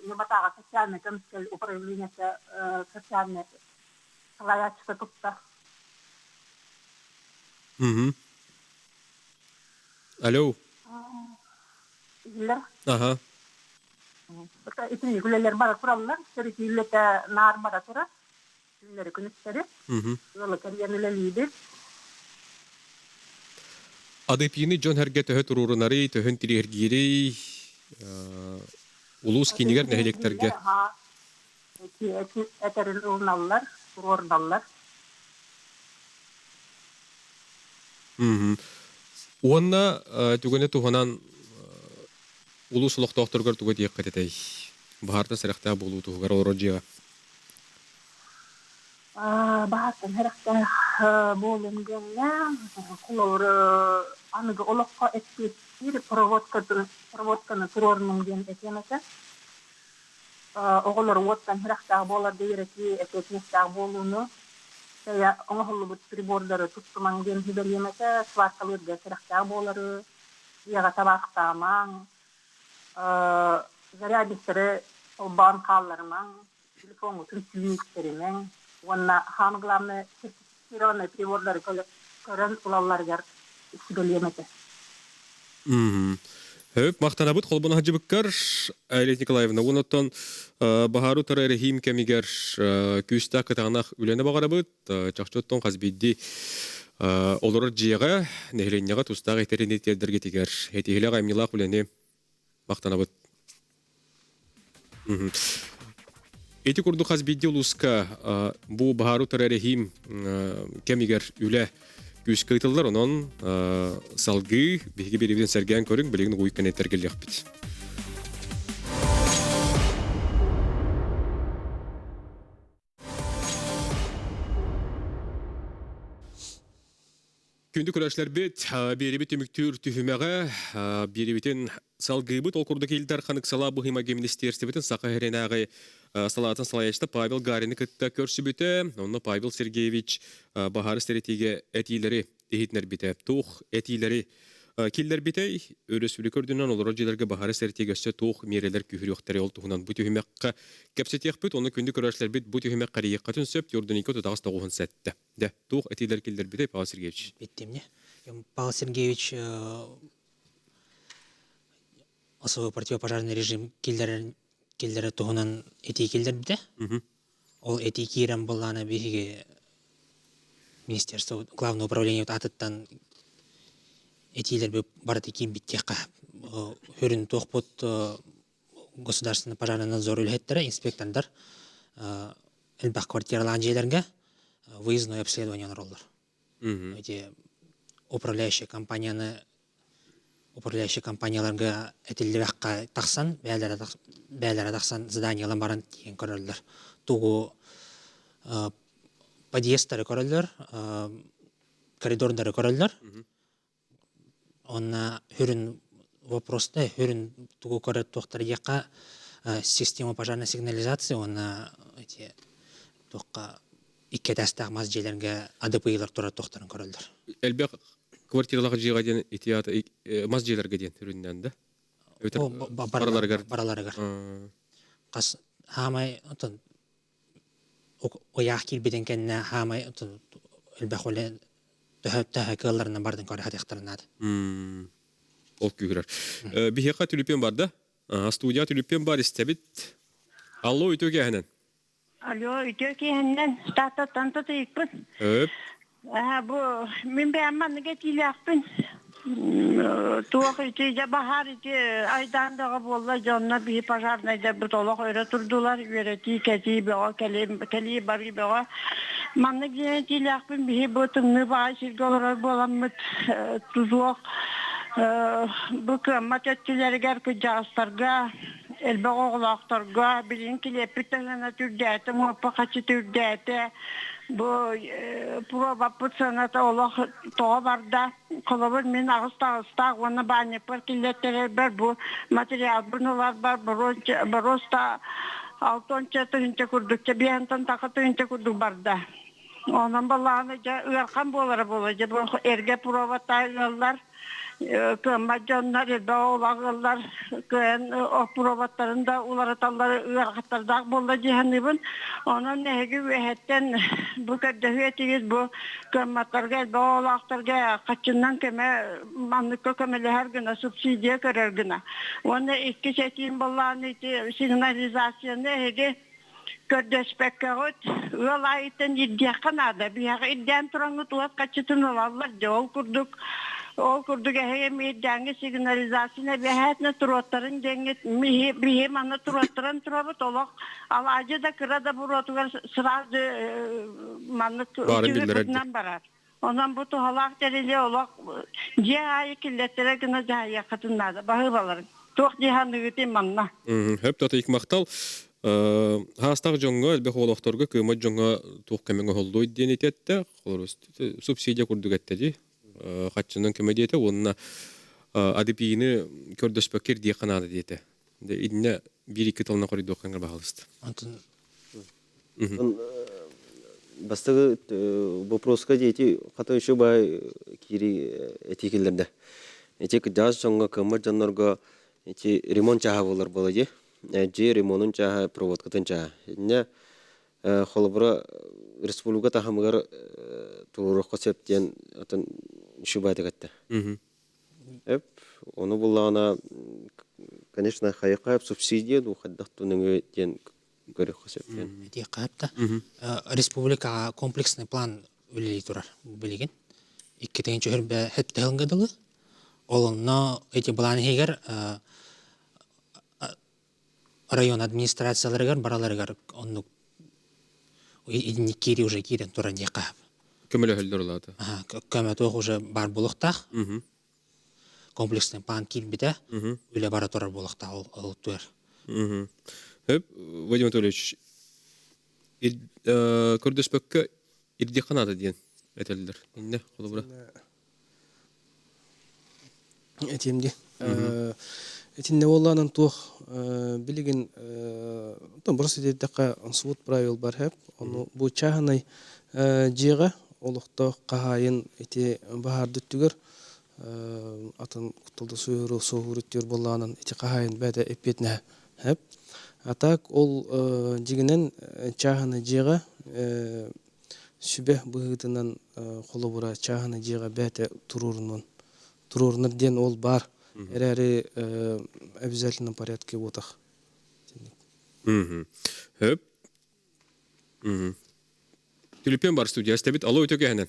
Ньурбатааҕы социальнай көмүскэл управлениета социальнай салайааччыта тутта. Алло. Иһиллэр. Аха. Итини үлэлэр бара тураллар. Сөрүтүү үлэтэ наар бара турар. Күннэри күнүстэри. Ыалы кэрийэн үлэлиибит. АДП-ны дьон сэргэ төһө туруорунарый, төһөн тириэргиирий, улуус киинигэр нэһилиэктэргэ? Этэрин ылыналлар, туруордаллар. Уонна түгэни туһанан улуус олохтоохторугар тугу этиэххит этэй? Баһаартан сэрэхтээх буолуу туһугар олорор дьиэҕэ. Баһаартан сэрэхтээх буолуом диэҥҥэ, холобур, аныгы олоххо эппиэттиир проводканы туруорунуҥ диэн этиэм этэ. Оҕолор уоттан сэрэхтээх буоларга үөрэтии, эппиэтинэстээх буолууну, тэйэ оҥоһуллубут прибордары туттумаҥ диэн сүбэлиэм этэ, сваркалыырга сэрэхтээх буолары, дьиэҕэ табаахтаамаҥ, зарядниктары холбоон хаалларымаҥ, телефоҥҥутун түүнүктэримэҥ уонна самое главное сертифицированный прибордары көрөн ылалларыгар сүбэлиэм этэ. Хөп, махтанабыт холбоно сылдьыбыккар, Айлет Николаевна. Онон баһаару утары эрэһиим кэмигэр күүстээх кытаанах үлэни баҕарабыт. Чахчы оттон хас биирдии олорор дьиэҕэ, нэһилиэнньэҕэ тустаах этэрини тиэрдэргитигэр этиһилэх айымньылаах үлэни махтанабыт. Ити курдук хас биирдии улууска бу баһаару утары эрэһиим кэмигэр үлэ күүскэ ыытыллар. Онон салгыы биһиги биэриибитин сэргээн көрүҥ, билигин угуйук кэнниттэр кэлиэхпит. Күндү көрөөччүлэрбит, биэрибит түмүктүүр түһүмэҕэ биэрибитин салгыыбыт. Ол курдук Ил Дархан ыксалаах быһыыма министиэристибэтин Саха сиринээҕи салаатын салайааччыта Павел Гарины кытта көрсүбүтэ. Онно Павел Сергеевич баһаары сэрэтиигэ этиилэри иһитиннэрбитэ. Туох этиилэри киллэрбитэй? Өрөспүүбүлүкэ үрдүнэн олорор дьиэлэргэ баһаары сэрэтиигэ өссө туох миэрэлэр күүһүрүөхтэрэй? Ол туһунан бу түһүмэххэ кэпсэтиэхпит. Ону күндү көрөөччүлэрбит бу түһүмэххэ эрийиэххитин сөп. Тюрдуникка тутаҕас тоҕуһун сэттэ. Дэ, туох этиилэр киллэрбитэй Павел Сергеевич? Биттимне. Павел Сергеевич особый противопожарный режим киллэрэр киллэрэр туһунан этии киллэрбитэ. Ол этии киирэн буоллаана биһиги министерство главное управление аатыттан этиилэрби барыта киирбиттиэххэ хүрүн туохпут государственный пожарный надзор үлэһиттэрэ инспектордар элбэх квартиралаах дьиэлэргэ выездное обследование оҥороллор. Эти управляющая компанияны управляющая компанияларга этиллибэххэ тахсан бэйэлэрэ тахсан заданиелан баран тиийэн көрөллөр. Тугу подъездтары көрөллөр, коридордары көрөллөр. Уонна сүрүн вопроста сүрүн тугу көрөр туохтар диэххэ система пожарной сигнализации уонна эти туохха икки этээстээх мас дьиэлэргэ АДП-лар турар туохтарын көрөллөр. Элбэх квартиралаах дьиэҕэ диэн ити аата мас дьиэлэргэ диэн сүрүннээн да? Бараларыгар. Бараларыгар. Хас хаамай отон ыйаах киирбитин кэннэ хаамай элбэх үлэ төһө кыалларынан бардын көрө сатыахтарын наада. Ол күүһүрэр. Биһиэхэ түлүпүөн бар да? Студия түлүпүөн бар истэбит. Алло, үтүө киэһэнэн. Алло, үтүө киэһэннэн. Тааттаттан татыйыкпын. Өп. Бу мин бэйэм маннык этиилээхпин. Туох ити дьэ баһаар ити айдаан бөҕө буолла дьонно биһи пожарнайдарбыт олох өрө турдулар үөрэтии кэтии бөҕө кэлии барыы бөҕө. Маннык диэн этиилээхпин биһи бу тымныы баҕайы сиргэ олорор буоламмыт тутуох бу кыаммат өттүлэригэр кырдьаҕастарга элбэх оҕолоохторго билигин килиэппит таһыана түрдээтэ муоппа хаччыта үрдээтэ бу пробаппыт сыаната олох тоҕо барда Холобур, мин аҕыс таҕыстаах уонна баанньыкпар киллэртэрэрбэр бу материалбын ыларбар боруоста алтонча тыһыынча курдук, биэһэнтэн таха тыһыынча курдук барда. Онон балаҕаны дьэ ыархан буолара буолуо. Дьэ бу эргэ пробаттаа ыаллар кыаммат дьоннор элбэх оҕолоох ыаллар кыайан пробаттарын да уларыталлар ыарахаттардаах буолла дии саныыбын. Онон эһиги үөһэттэн бу көрдөһүө этигит бу кыамматтарга элбэх оҕолоохторго хаччыннан көмө манныкка көмөлөһөр гына субсидия көрөр гына. Уонна иккис этиим буоллаҕына ити сигнализацияны эһиги көрдөспөккөҕүт ыал аайыттан ирдиэххэ наада. Биһиэхэ ирдээн тураҥҥыт уот хаччытын ылаллар дьэ ол курдук ол курдук эһиги эмиэ сигнализацияны эбэһээтинэ туруоттарын диэҥҥит биһи манна туруоттаран турабыт олох алаадьы да кыра да буруотугар сразу маннык үтүгүрбүтүнэн барар. Онон бу туһалаах тэрили олох дьиэ аайы киллэртэрэ гына дьаһайыаххытын наада. Баһыыбаларыҥ. Туох дии саныыгытый манна? Хөп татыйык махтал. Хаастаах дьоҥҥо, элбэх олохторго кыымат дьоҥҥо туох кэмэҥ оһоллуой диэн итиэттэ. Субсидия курдук этте дии. Хаччынан көмө диэтэ уонна АДПИ-ны көрдөспөккө ирдиэххэ наада диэтэ. Иннэ биир-икки тылынан хоруйдуоххаҥар баһалыста. Онтон Бастакы вопроска дети хата еще бай кири эти киллерде. Эти кыдьаас дьоҥҥо кыаммат дьоннорго эти ремонт чааһа буолар буола дии. Дьиэ ремонун чааһа, проводкатын чааһа. Иннэ холобура республика таһымыгар туруоруохха сөп диэн атын шубайтык этте. Эп, ону буллаҕына, конечно, хайыха субсидия дуу хайдах тунуҥу диэн көрүөххэ сөп диэн. Этиэххэ сөп да. Республикаҕа комплексный план үлэлии турар билигин. Икки тыһыынча өрбө сэттэ сылга дылы. Ол онно эти план иһигэр район администрацияларыгар бараларыгар оннук киири уже киирэн туран диэххэ Көмөлөһөллөр улаата. Көмө туох уже бар буолуохтаах. Комплексный план киирбитэ үлэ бара турар буолуохтаах ол туэр. Хөп, Вадим Анатольевич, көрдөспөккө ирдиэххэ наада диэн этэллэр. Инне, холобура. Этиэм дии. Итиннэ буоллаанан туох билигин просто диэтэххэ суут правил бар хэп. Ону бу чааһынай дьиэҕэ олохтоох хаһаайын ити баһаарды өттүгэр атын кутталда суоһуур суоһуур өттүгэр буоллаҕынан ити хаһаайын бэйэтэ эппиэтинэһэ хэп. А так ол дьиҥинэн чааһынай дьиэҕэ сүбэ быһыытынан холобура чааһынай дьиэҕэ бэйэтэ туруорунуон туруорунар диэн ол баар эрээри обязательном порядке буотах. Хөп. Түлүпүөн бар студия истэбит. Алло, үтө кэһэнэн.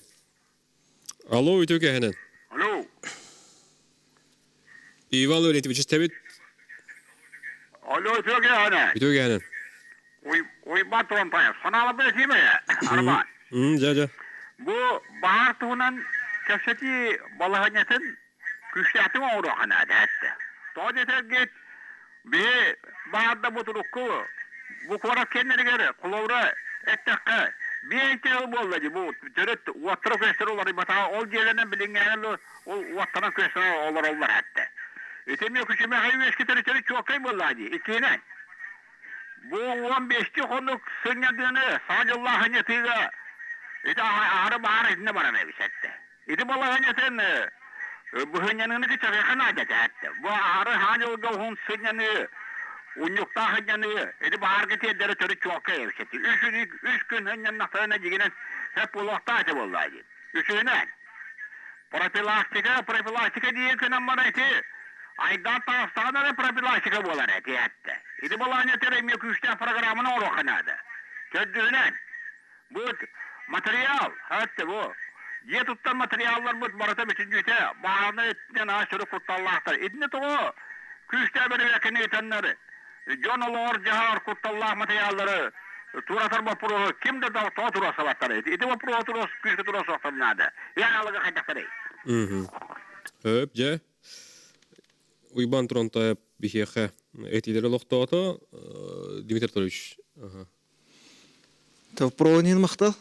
Алло, үтө кэһэнэн. Алло. Иван Лаврентьевич истэбит. Алло, үтө кэһэнэн. Үтө кэһэнэн. Уйбаан Турантаев, санааларбын этиим ээ, Арбаан. Дьэ, дьэ. Бу баһаар туһунан кэпсэтии балаһыанньатын күүстээхтик оҥоруохха наада эттэ. Тоҕо диэтэргит, биһи баһаарда бу турукку бу куорат киэннэригэр холобура эттэххэ, биир тыал буолла дии бу төрүт уоттара күөстэрэ уларыйбатаҕа ол дьиэлэринэн билиҥҥээҥи ол уоттанан күөстэнэн олороллор эттэ. Ити эмиэ күчүмэҕэй үөскэтэр төрүт чуолкай буоллаҕа дии. Иккиһинэн, Бу 15 хонук сынньатыыны саҥа дьыллаах сынньатыыга ити аһары баһаар итиннэ баран эбит эттэ. Ити балаһыанньатын быһыанньаныыны кыччатыахха наада этэ эттэ. Бу аһары саҥа дьылга уһун сынньаныы, унньуктаах сынньаныы ити баһаарга тиэрдэрэ төрүт чуолкай эбит эттэ. Үс, үс күн сынньаннахтарына дьигинэн сөп буолуохтаах этэ буоллаа дии. Үсүһүнэн, профилактика, профилактика диир гынан баран ити айдаан таҕыстаҕына эрэ профилактика буолар эти эттэ. Ити балаһыанньатыгар эмиэ күүстээх программаны оҥоруохха наада. Төрдүһүнэн, бу материал, эттэ бу. Дьиэ туттар материалларбыт барыта бүтүннүүтэ баһаарынай өттүнэн аа сүрү кутталлаахтар. Итини тоҕо күүстээх бэрэбиэркэни ыытаннар дьон олоҕор-дьаһаҕар кутталлаах материаллары туоратар боппуруоһу ким да тоҕо туруорсабаттар. Ити боппуруоһу туруорс күүскэ туруорсуохтарын наада. Яналыга хайдахтарый? Хөп, дьэ. Уйбаан Туронтоев биһиэхэ этиилэри олохтоото. Дмитрий Анатольевич. Товпронин махтал.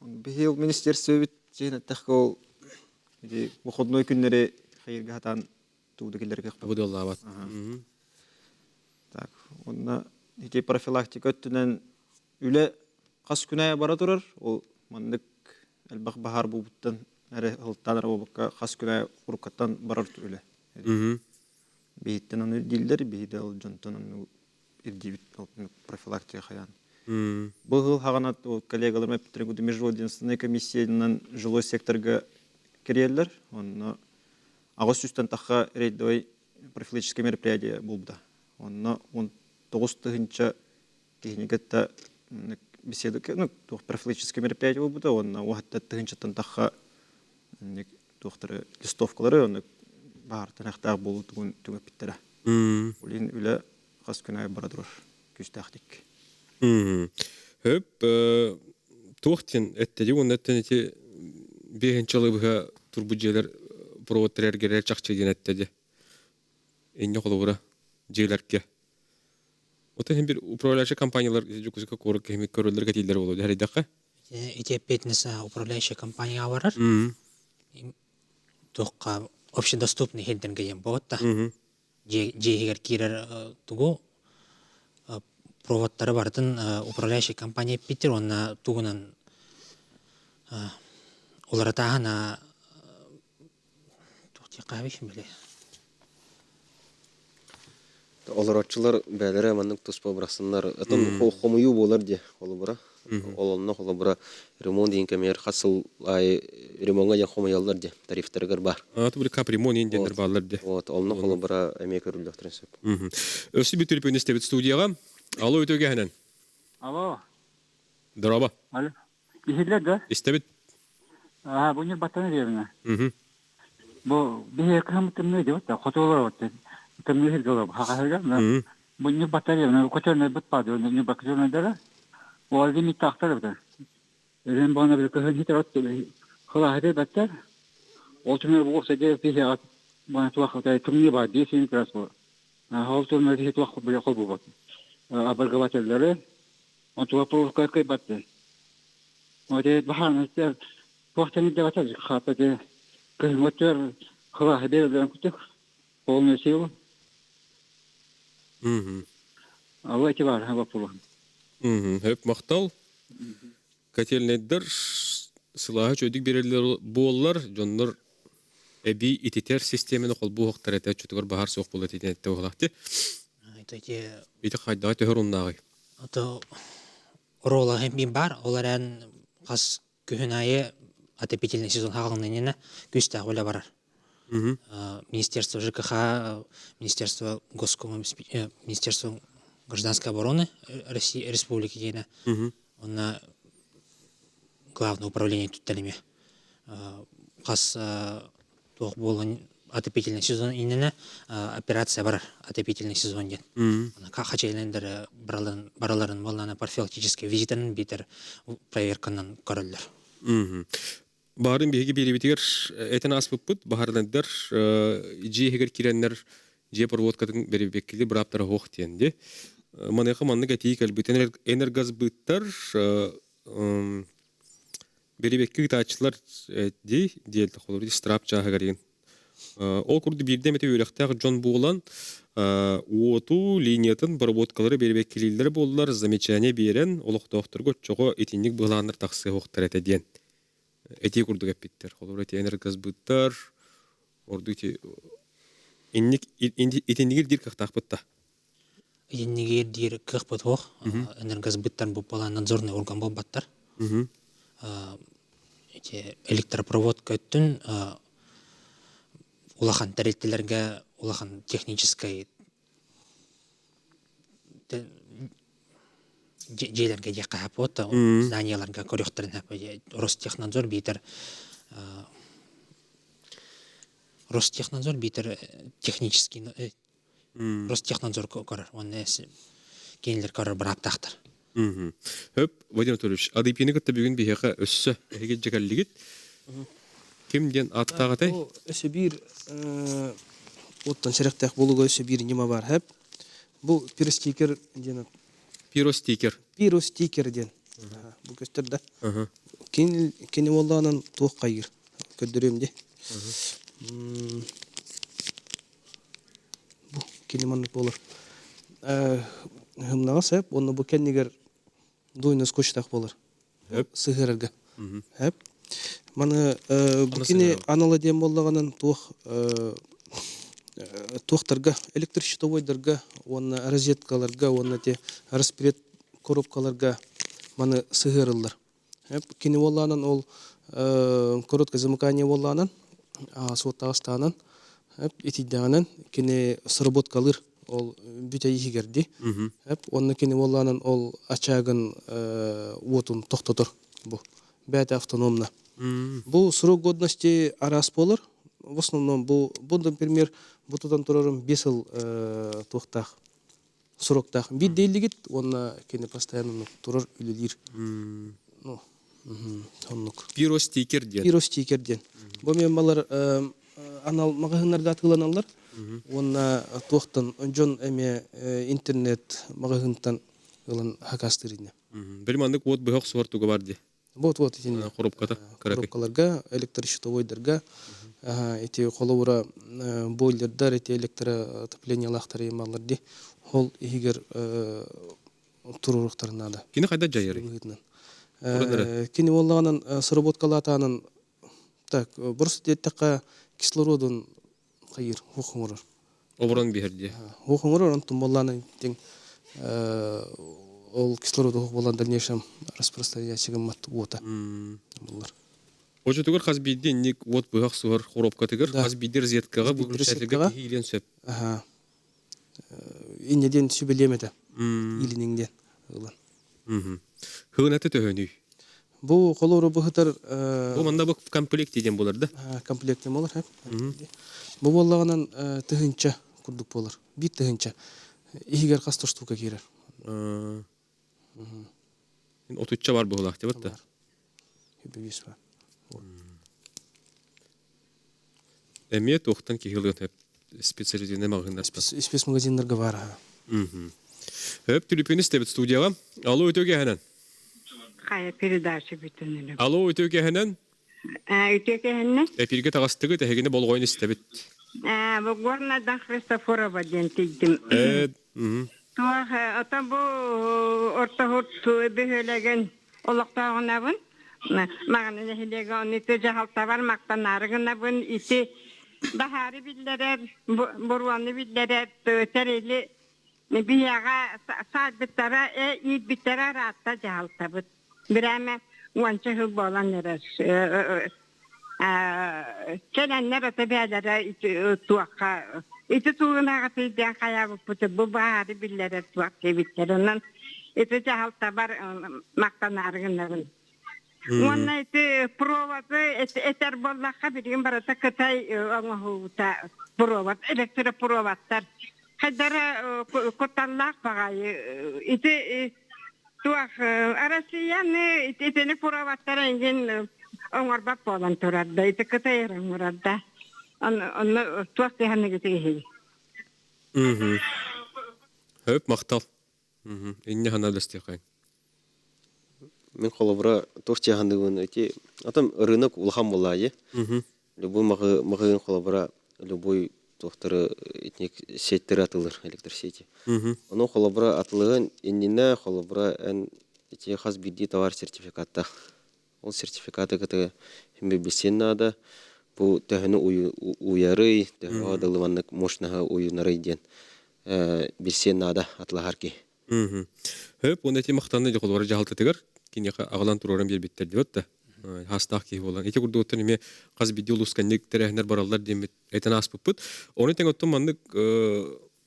Биһиэл министерствебит дьиэн эттэххэ ол ити выходной күннэри хайырга хатаан тууда киллэргэ Быдыллаабат. Так, онно ити профилактика өттүнэн үлэ хас күн аайы бара турар. Ол маннык элбэх баһаар буолбуттан эрэ ылтаан эрэ буолбакка хас күн аайы уруккаттан барар үлэ. Биһиттэн ону ирдииллэр, биһи да ол дьонтон ону ирдиибит профилактика хайаан. Бу сыл хаҕана коллегаларым эппиттэрин курдук межведомственнай комиссиянан жилой секторга кириэллэр. Онно 800-тэн тахха рейдовай профилактическое мероприятие буолбута. Онно 19 тыһыынча киһини кытта беседа, ну, туох профилактическое мероприятие буолбута, уонна уһатта тыһыынчаттан тахха туохтары листовкалары онно баартан ахтаах буолуутугун түҥэппиттэрэ. Улин үлэ хас күн аайы бара турар күүстээхтик. Хөп туох диэн эттэди уонна эттэн ити биэһинчи быһа турбут дьиэлэр проводтар эргэрэр чахчы диэн эттэди. Инньэ холобура дьиэлэргэ. Оттон иһин бир управляющай компаниялар Дьокуускай куоракка киһи көрөллөр кэтииллэр буолуо дьэ Ити эппиэтинэс управляющая компанияҕа барар. Туохха общедоступный иһирдэргэ диэн буолбут да. Дьиэ иһигэр киирэр тугу проводтары барытын управляющая компания эппиттэр уонна тугунан уларытааһын туох диэххэ били Олороччулар бэйэлэрэ маннык туспа бырахсаннар, отон хомуйуу буолар дии холобура. Ол онно холобура ремонт диэн кэмигэр хас сыл аайы ремоҥҥа диэн хомуйаллар дии тарифтарыгар баар. А, бу капремонт диэн диэннэр бааллар дии. Вот, онно холобура эмиэ көрүллүөхтэрин сөп. Өссө bir түрпүн истэбит студияҕа. Алло, үтүөгэһинэн. Алло. Здорово. Алло. Иһиллэр да? Истэбит. Аа, бу ньурбаттан эребинэ. Бу биһиэхэ кыһаммыт тымныы дебит да, хотуолар вот тымныы сиргэ олорбут хахаһыга. Бу ньурбаттан эребинэ, көтөрнөйбүт баар, ньурба көтөрнөйдөрө. Ол лимиттаахтар эбитэ. Өрүн буона били кыһын хитер от хылааһы бэттэр. Ол түмэр бу седе биһиэхэ бана туох тымныы баар дии син крас бу. Ол түмэр киһи туох били холбубут. Обогревателлары Онтуга проводка кыайбатты. Оте баһаан туохтан ирдэбэтэ хааппаты кыһыҥҥы өттүгэр хылааһы биэрэллэрин курдук полную силу. Алла ити баар боппуруоһум. Хөп махтал. Котельнайдар сылааһы чөйдүк биэрэллэр буоллар, дьоннор эбии ититэр систиэмэни холбуу уһуктар этэ чутугар баһар суох буола тиийэн этте уһулаахти. Ити хайдаҕа төһөр уннааҕый? Ото оруола бин бар, ол эрэн хас күһүн аайы отопительный сезон хаалыннынына күүстээх үлэ барар. Министерство ЖКХ, Министерство Госком, Министерство гражданской обороны России Республики диэнэ онно главное управление тутталиме хас туох буолан отопительный сезон иннинэ операция барар отопительный сезон диэн хачайлендер бараларын буоллаана профилактический визитын биитэр проверканан көрөллөр. Баарын биһиги биэрибитигэр этэн ааспыппыт баһаарынайдар дьиэ иһигэр киирэннэр дьиэ проводкатын бэрибиэккили бырааптара суох диэн ди. Маныаха маннык этии кэлбит энергосбыттар бэрибиэкки ыытааччылар дии диэл холобур страп чааһыгар диэн. Ол курдук биирдэ эмэтэ үөрэхтээх дьон буолан уоту линиятын проработкалары бэрибиэккилииллэрэ буоллар замечание биэрэн олохтоохторго оччоҕо итинник быһылааннар тахсыа суохтар этэ диэн этии курдук эппиттэр. Холобур ити энергосбыттар ордук ити инник итиннигир диир кыахтаахпыт да. Итиннигир диир кыахпыт суох. Энергосбыттар бу буолан надзорный орган буолбаттар. Ити электропроводка өттүн улахан тэрилтэлэргэ улахан техническэй дьиэлэргэ диэххэ сөп зданияларга көрүөхтэрин сөп Ростехнадзор биитэр Ростехнадзор биитэр технический Ростехнадзор көрөр уонна кинилэр көрөр бырааптаахтар. Хөп, Владимир Анатольевич, АДП-ни кытта бүгүн биһиэхэ өссө эһиги дьэкэллигит. Ким диэн ааттаах этэй? Өссө биир оттон сэрэхтээх буолууга өссө биир ньыма бар хэп. Бу пиростикер диэн Пиростикер. Пиростикер диэн. Бу көстөр да. Кини кини уоллаанан туох хайыр? Көрдөрүөм ди. Бу кини маннык буолар. Хымнаҕа сөп, уонна бу кэннигэр дуйна скотчтаах буолар. Сыһыарарга. Хөп. Маны бу кини анала диэн буоллаҕынан туох туохтарга электрощитовойдарга уонна розеткаларга уонна те распред коробкаларга маны сыһыарыллар. Кини уоллаанан ол короткое замыкание уоллаанан суоттаҕастаанан итийдэҕинэн кини сработкалыыр ол бүтэй иһигэрди уонна кини уоллаанан ол очагын уотун тохтотор бу бэйэтэ автономно бу срок годности араас буолар в основном бу бу например бу тутан турарым 5 сыл туохтаах сроктаах биир дейлигит уонна кини постоянно турар үлэлиир ну оннук пиростикер диэн пиростикер диэн бу мен балар анал маҕаһыыннарга атыыланаллар уонна туохтан дьон эмиэ интернет маҕаһыынтан ылан хакастыыр инне били маннык уот быһах суор туга бар ди Вот вот итиннэ. Коробката кыракый. Коробкаларга, электрощитовойдарга, ити холобура бойлердар, ити электроотоплениялаахтар ыйымаллар ди. Ол иһигэр туруоруохтарын наада. Кини хайда дьайарый? Кини буоллаҕынан сработкалаатаанан так просто диэттэххэ кислородун хайыыр, хуох оҥорор. Оборон биһэр дии. Хуох оҥорор, онтон буоллаана тиҥ ол кислород уһук буолан дальнейшем распространяющий гыммат уота буллар. Очотугар хас биирдии инник уот быһах суһар хоруопкатыгар хас биирдии розеткаҕа выключателгэ киһи иилиэн сөп. Аха. Инньэ диэн сүбэлиэм этэ. Иилиниҥ диэн ылан. Хыгынаты төһөнүй? Бу холору быһытар Бу манна бу комплект диэн буолар да? Комплект диэн буолар. Бу буоллаҕынан тыһыынча курдук буолар. Биир тыһыынча. Иһигэр хас да штука киирэр. Отучча бар быһылаах дебат да? Үбүгүс бар. Эмиэ туохтан киһи ылыан специализированный маҕаһыыннартан. Спецмагазиннарга баар аха. Хөп түлүпүн истэбит студияға. Алло, үтө кэһэнэн. Хайа передача бүтүнүлүм. Алло, үтө кэһэнэн. Үтө кэһэннэ. Эфирге таҕастыгы тэһигини болҕойон истэбит. Бу Горнадан Христофорова диэн тиийдим. Туох ото бу ортоһут бөһүөлэгин олохтооҕунабын. Маҕаны нэһилиэгэ ону ити дьаһалтабар мактанаары гынабын ити баһаары биллэрэр, буруону биллэрэр тэрили биһиэхэ саайбыттара, иирбиттэрэ ыраатта дьаһалтабыт. Бирээмэ уонча сыл буолан эрэр. Кэлэннэр ата бээлэрэ туохха ити туунаҕа тиийдиэн хайаабыппыт бу баһаары биллэрэр туох диэбиттэр. Онон ити дьаһалтабар мактанаары гынабын. Уонна ити проводы этэр буоллахха билигин барыта Кытай оҥоһуута провод, электропроводтар. Хайдара кутталлаах баҕайы ити туох Россияны итини проводтар эҥин оҥорбот буолан турар да ити Кытай эрэ оҥорор да. Онно туох тиһэннигит иһий? Хөп махтал. Инне хана дэстиэхэй. Мин холобура туох чааһыныгын ити атам рынок улахан буоллаайы. Любой маҕаһыын холобура любой туохтары итник сетьтери атылыр электросети. Ону холобура атылыгын иннинэ холобура эн ити хас биирдии товар сертификаттаах. Ол сертификаты кытары билсиэн наада. Бу төһөнү уйарый, төһө дылы мощнаһы уйунарый диэн билсиэн наада атылаһар киһи. Хөп, уонна ити махтанны дьохолуора дьаһалтатыгар киниэхэ аҕалан туруоран биэрбиттэр диэбит да. Хаастаах киһи буолан. Ити курдуктан эмиэ хас биирдии улуусканньык тэрээһиннэр бараллар диэммит этэн ааспыппыт. Ону тэҥ оттон маннык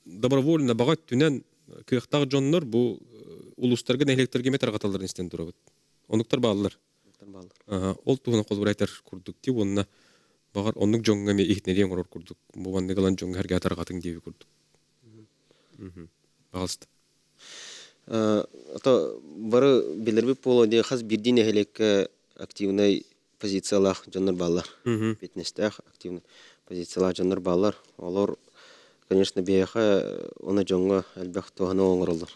добровольно баҕа өттүнэн кыахтаах дьоннор бу улуустарга нэһилиэктэргэ эмэ тарҕаталларын истэн турабыт. Онуктар бааллар. Бааллар. Ол туһунан холобур айтар курдук ти уонна баҕар оннук дьоҥҥо эмиэ иһитинэриэн оҥорор курдук. Бу маннык ылан дьоҥҥо эргэ тарҕатыҥ диэби курдук. Пожалуйста. Ото бары билэрбит буолуо дии хас биирдии нэһилиэккэ активнай позициялаах дьоннор бааллар. Фитнестээх активный позициялаах дьоннор бааллар. Олор, конечно, биһиэхэ уонна дьоҥҥо элбэх туһаны оҥороллор.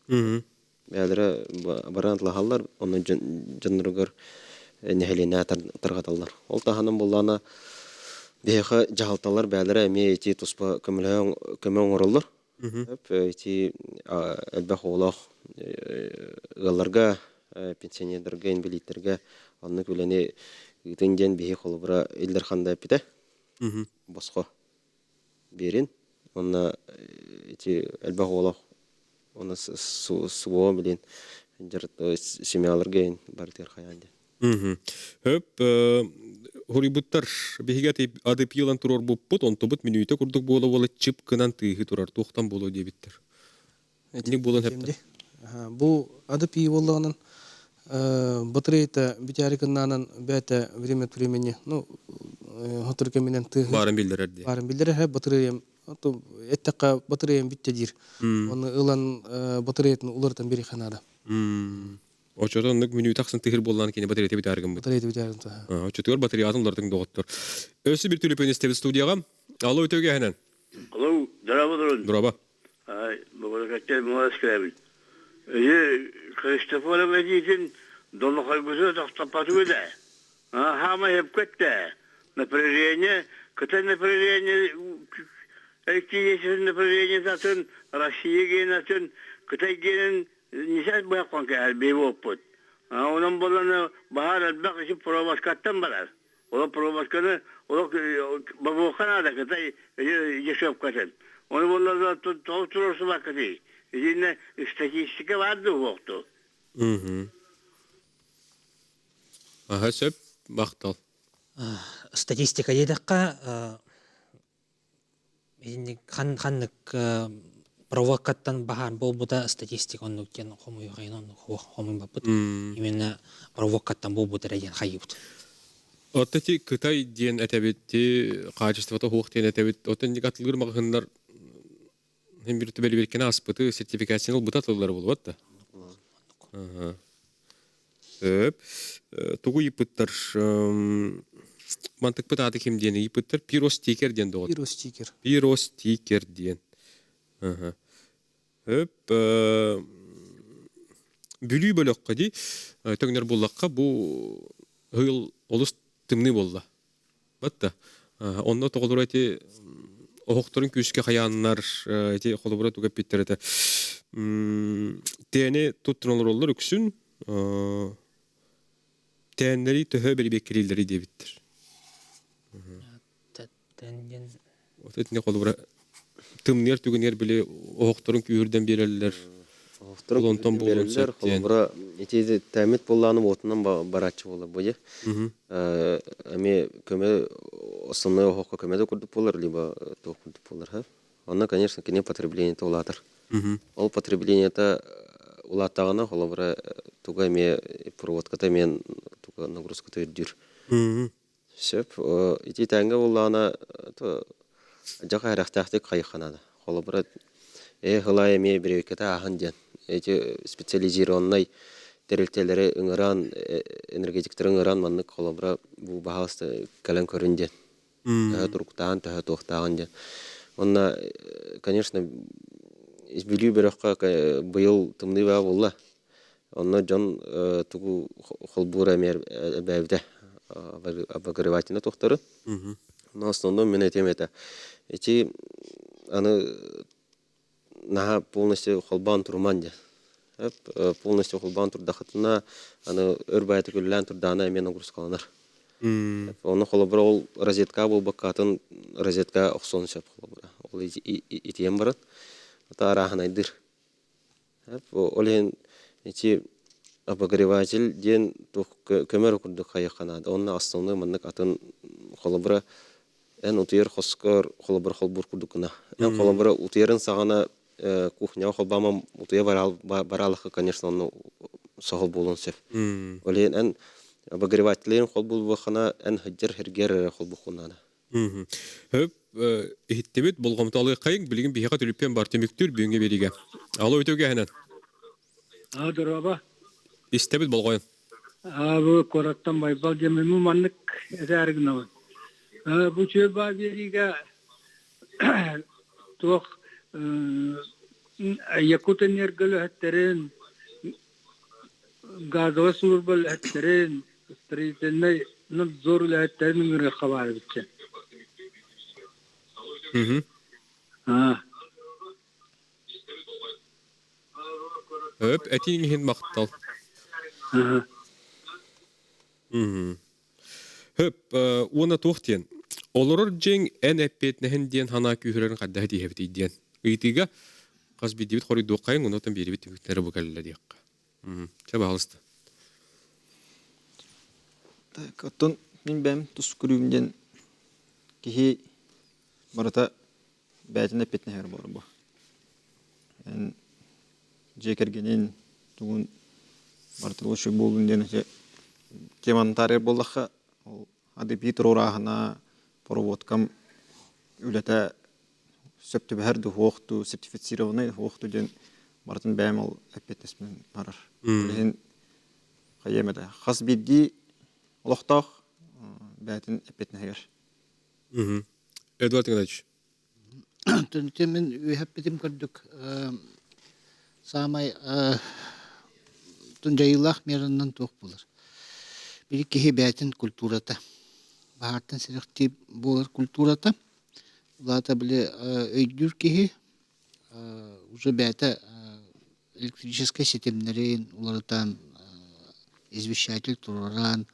Бэйэлэрэ баран атлаһаллар, онно дьонноругар нэһилиэнньэ тарҕаталлар. Ол таһынан буоллаҕына биһиэхэ дьаһалталар бэйэлэрэ эмиэ ити туспа көмө оҥороллор. Ити элбэх оҕолоох ыалларга, пенсионердарга, инбэлииттэргэ оннук үлэни ыытын диэн биһи холобура Ил Дархан да эппитэ. Босхо биэрин. Уонна ити элбэх оҕолоох уонна СВО билин семьяларга барытыгар хайаан диэн. Хөп хоруйбуттар биһиги адыпиылан туруорбуппут, онтубут мүнүүтэ курдук буола-буола чып гынан тыыһы турар, туохтан буолуо диэбиттэр. Итинник буолан хэптэ. Бу адыпи буоллаҕынан батарейта бүтээри гыннаанан бэйэтэ время от времени ну сотору кэминэн тыаһы баарын биллэрэр диye. Баарын биллэрэр батареям эттэххэ батареям бүттэ диир. Оны ылан батареятын уларытан биэриэххэ наада. Оччото оннук мүнүүтэ ахсын тыһыр буоллаан кини батареята бүтээр гыммыт. Батареята бүтээр гыммыт. Оччотугар батареятын уларытыҥ доҕоттор. Өссө bir түлүпүн истэбит студияҕа. Алло, үтүөгэ эһэнэн. Алло, здорово, дорон. Здорово. Ай, бабаракаттай муас кэлэбит. Эйе, Христофоров этиитин долохойгусу тохтоппатыгы да. Хаама хепкетте. Напряжение, кытай напряжение, электрическое напряжение атын, Россия генатын, Кытай генин Нисас быһаххан кэһэр биһи буолпут. Онон буолан баһаар элбэх isi проводкаттан барар. Ол проводканы олох бобуохха наада Кытай дешевкатын. Ону буоллар тоҕо туруорсубаккытый? Итиннэ статистика баар дуу суохту? Аха сөп, махтал. Статистика диэтэххэ, Итинник ханнык проводкаттан баһаар буолбута статистика оннук диэн хомуйуохайын оннук хомуйбаппыт. Именно проводкаттан буолбут эрэ диэн хайыыбыт. Оттон ти Кытай диэн этэбит, ти качествота суох диэн этэбит. Оттон инник атылыыр маҕаһыыннар хин bir бэрибиркини аспыты сертификацияны ылбыта атыллар буолбат да. Сөп. Тугу ыйыппыттар? Мантыкпыт ааты ким диэн ыйыппыттар? Пиростикер диэн доҕор. Пиростикер. Пиростикер диэн. Өп. Бүлүү бөлөххө дии төҥнөр буллахха бу ыһыл олус тымныы буолла. Батта. Онно тоҕолоро ити оһохторун күүскэ хайааннар ити холобура туга эппиттэр этэ. Тээни туттан олороллор үксүн тээннэри төһө бэрибиэккэлииллэри диэбиттэр. Вот итини холобура тымныйар түгэнигэр били оһохторун күүһүрдэн биэрэллэр. Оһохторун Онтон буолуон биэрэллэр. сөп диэн. Холобура ити тээмит буоллаҕына уотунан барааччы буолар бу дьэ. Эмиэ көмө основной оһоххо көмө да курдук буолар, либо туох курдук буолар ха. Онно, конечно, кини потреблениета улаатар. Ол потреблениета улааттаҕына, холобура, туга эмиэ проводката эмиэ туга нагрузката үрдүүр. Сөп. Ити тээҥҥэ буоллаҕына, дьаха эрэхтээхтик хайыхханаада. Холобура, ээ эмиэ бирикэтэ ааһан диэн. Эти специализированнай тэрилтэлэри ыҥыраан, энергетиктары ыҥыраан маннык холобура бу баһаалыста кэлэн көрүн диэн. Төһө туруктааҕын, төһө туохтааҕын диэн. Уонна, конечно, Бүлүү бөлөххө быйыл тымныы баа буолла. Онно дьон тугу холбуура эмиэ элбээбитэ обогревательно туохтары. Но основном мин этиэм этэ. Ити аны наһаа полностью холбоон туруман диэн. Полностью холбоон турдахытына аны өр баайытык үлэлээн турдаҕына эмиэ нагрузкаланар. Ону холобура ол розетка буолбакка атын розетка охсуон сөп холобура. Ол итийэн баран ата арааһынайдыыр. Ол иһин ити обогреватель диэн туох көмөр курдук хайыахха наада. Уонна основной маннык атын холобура эн утуйар хоскор холобура холбуур курдук гына. Эн холобура утуйарын саҕана кухняҕа холбаама утуйа бараалахха, конечно, онно соһол буолуон сөп. Ол иһин эн обогревателин холбуулбаххына эн сылдьар сиргэр эрэ холбуоххун наада. Хөп иһиттибит болҕомтолуоххайыҥ билигин биһиэхэ түлүппүөн бар түмүктүүр бүгүҥҥү биэриигэ. Алло үтүөгэһинэн. Аа, дороба. Истэбит болҕойун. Аа, бу куораттан Байбал диэн мин маннык этээри гынабын. Бу үчүгэй баа биэриигэ туох Якутэнерго үлэһиттэрин, газовай служба үлэһиттэрин, строительнай надзор үлэһиттэрин ыҥырыахха баар эбит. Аа. Өп, этииҥ иһин махтал. Хөп, уонна туох диэн? Олорор дьиэҥ эн эппиэтинэһин диэн санаа күүһүрэрин хайдах этииһэбитий диэн ыйытыыга хас биирдиибит хоруйдуоххайыҥ, онуоттан биэрибит түмүктэрэ бу кэллэ диэххэ. Чэ, баһалыста. Так, оттон мин бэйэм тус көрүүм диэн киһи барыта бэйэтин эппиэтинэһигэр буолар бу. Эн дьиэ кэргэнин тугун барыта лучше буоллун диэн ити теманы таарыйар буоллахха, ол АДП туруорааһына, проводкам үлэтэ сөп түбэһэр дуу, суох дуу, сертифицированный суох дуу диэн барытын бэйэм ол эппиэтинэспинэн барар. Ол иһин хайыам этэ, хас биирдии олохтоох бэйэтин эппиэтинэһигэр. Эдуард Игнатьевич. Түнтү мин үөһэппитим көрдүк саамай дьайыылаах меранан туох буолар. Били киһи бэйэтин культурата, баһаартан сэрэхтии буолар культурата. Улаата били өйдүүр киһи уже бэйэтэ электрическэй ситимнэрин уларытан, извещатель туруоран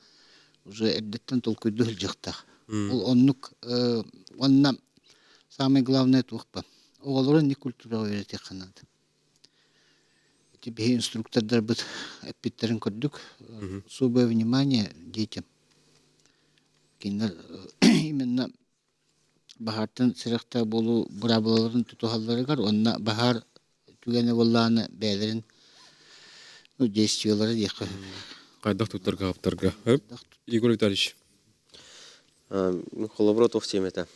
уже эрдэттэн толкуйдуу сылдьыахтаах. Ол оннук уонна самое главное туох ба оҕолору инник культураҕа үөрэтиэххэ наада. Ити биһи инструктордарбыт эппиттэрин курдук особое внимание детям. Кинилэр именно баһаартан сэрэхтээх буолуу быраабылаларын тутуһалларыгар уонна баһаар түгэнэ буоллаҕына бэйэлэрин ну, действиелара диэххэ сөп. Хайдах туттарга хаптарга. Егор Витальевич. Холобура туох диэм этэ.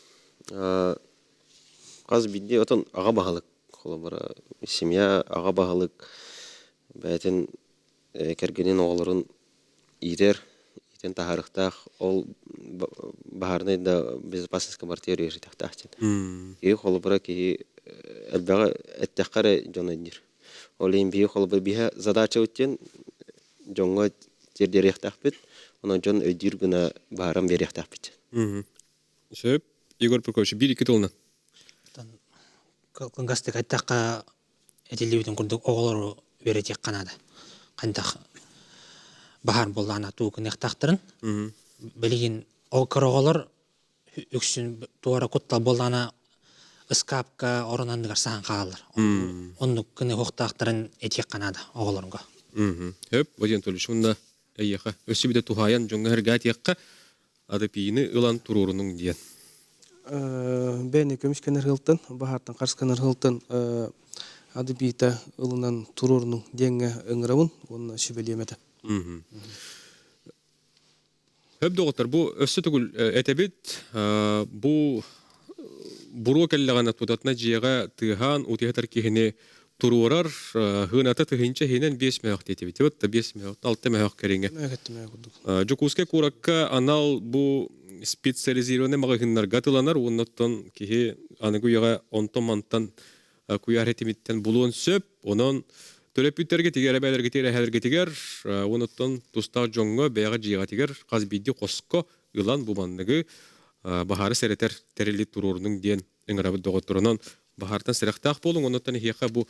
Хас биирдии отон аҕа баһылык холобура семья аҕа баһылык бэйэтин кэргэнин оҕолорун иитэр, иитэн таһаарыахтаах, ол баһаарынай да безопасность квартира үөрэтиэхтээх диэн. Киһи холобура киһи элбэҕи эттэххэ эрэ дьон өйдүүр. Ол иһин биһи холобура биһэ задачабыт диэн дьоҥҥо тиэрдиэриэхтээхпит, онон дьон өйдүүр гына баһааран биэриэхтээхпит. Сөп. Егор Прокопьевич, биир-икки тылынан. Кылгастык эттэххэ, этиллибитин курдук оҕолору үөрэтиэххэ наада. Хайдах баһаар буоллаҕына тугу гыныахтаахтарын. Билигин ол кыра оҕолор үксүн туора куттал буоллаҕына ыскаапка орон анныгар саһан хаалаллар. Оннук гыныахтаахтарын этиэххэ наада оҕолорго. Хөп, Вадим Анатольевич, уонна эйиэхэ өссө биирдэ туһаайан дьоҥҥо эргээтиэххэ АДПИ-ни ылан туруорунуҥ диэн. Бэйэни көмүскэнэр ыалтан, баһаартан харысканар ыалтан АДПИ-та ылынан туруорунуҥ диэҥҥэ ыҥырабын уонна сүбэлиэм этэ. Хөп доҕоттор, бу өссө төгүл этэбит, бу буруо кэллэҕинэ тутатына дьиэҕэ тыаһаан утуйа киһини туруорар хыыната тыһыынча иһинэн биэс мөһөх диэтибит. Вот биэс мөһөх, алта мөһөх кэриҥэ. Дьокуускай куоракка анал бу специализированный маҕаһыыннарга атыланар уонна оттон киһи аныгы үйэҕэ онтон-мантан куйаар этимиттэн булуон сөп. Онон төрөппүттэргэ тигэр эбээлэргитигэр эһээлэргитигэр уонуттан тустаах дьоҥҥо бэйэҕэ дьиэҕитигэр хас биирдии хоско ылан бу манныгы баһаары сэрэтэр тэрили туруорунуҥ диэн ыҥырабыт доҕотторунан баһаартан сэрэхтээх буолуҥ оннуттан эһиэхэ бу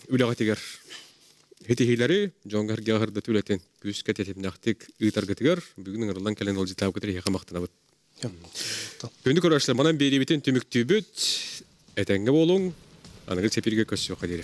үлэҕитигэр ситиһиилэри дьоҥҥо эргэ ыһырдат үлэтин күүскэ тэтимнээхтик ыытаргытыгар бүгүн ыҥырыллан кэлэн ыалдьытаабыкытыгар эһиэхэ махтанабыт. Күндү көрөөччүлэр, манан биэриибитин түмүктүүбүт. Этэҥҥэ буолуҥ. Аныгы чэпииргэ көрсүөххэ диэри.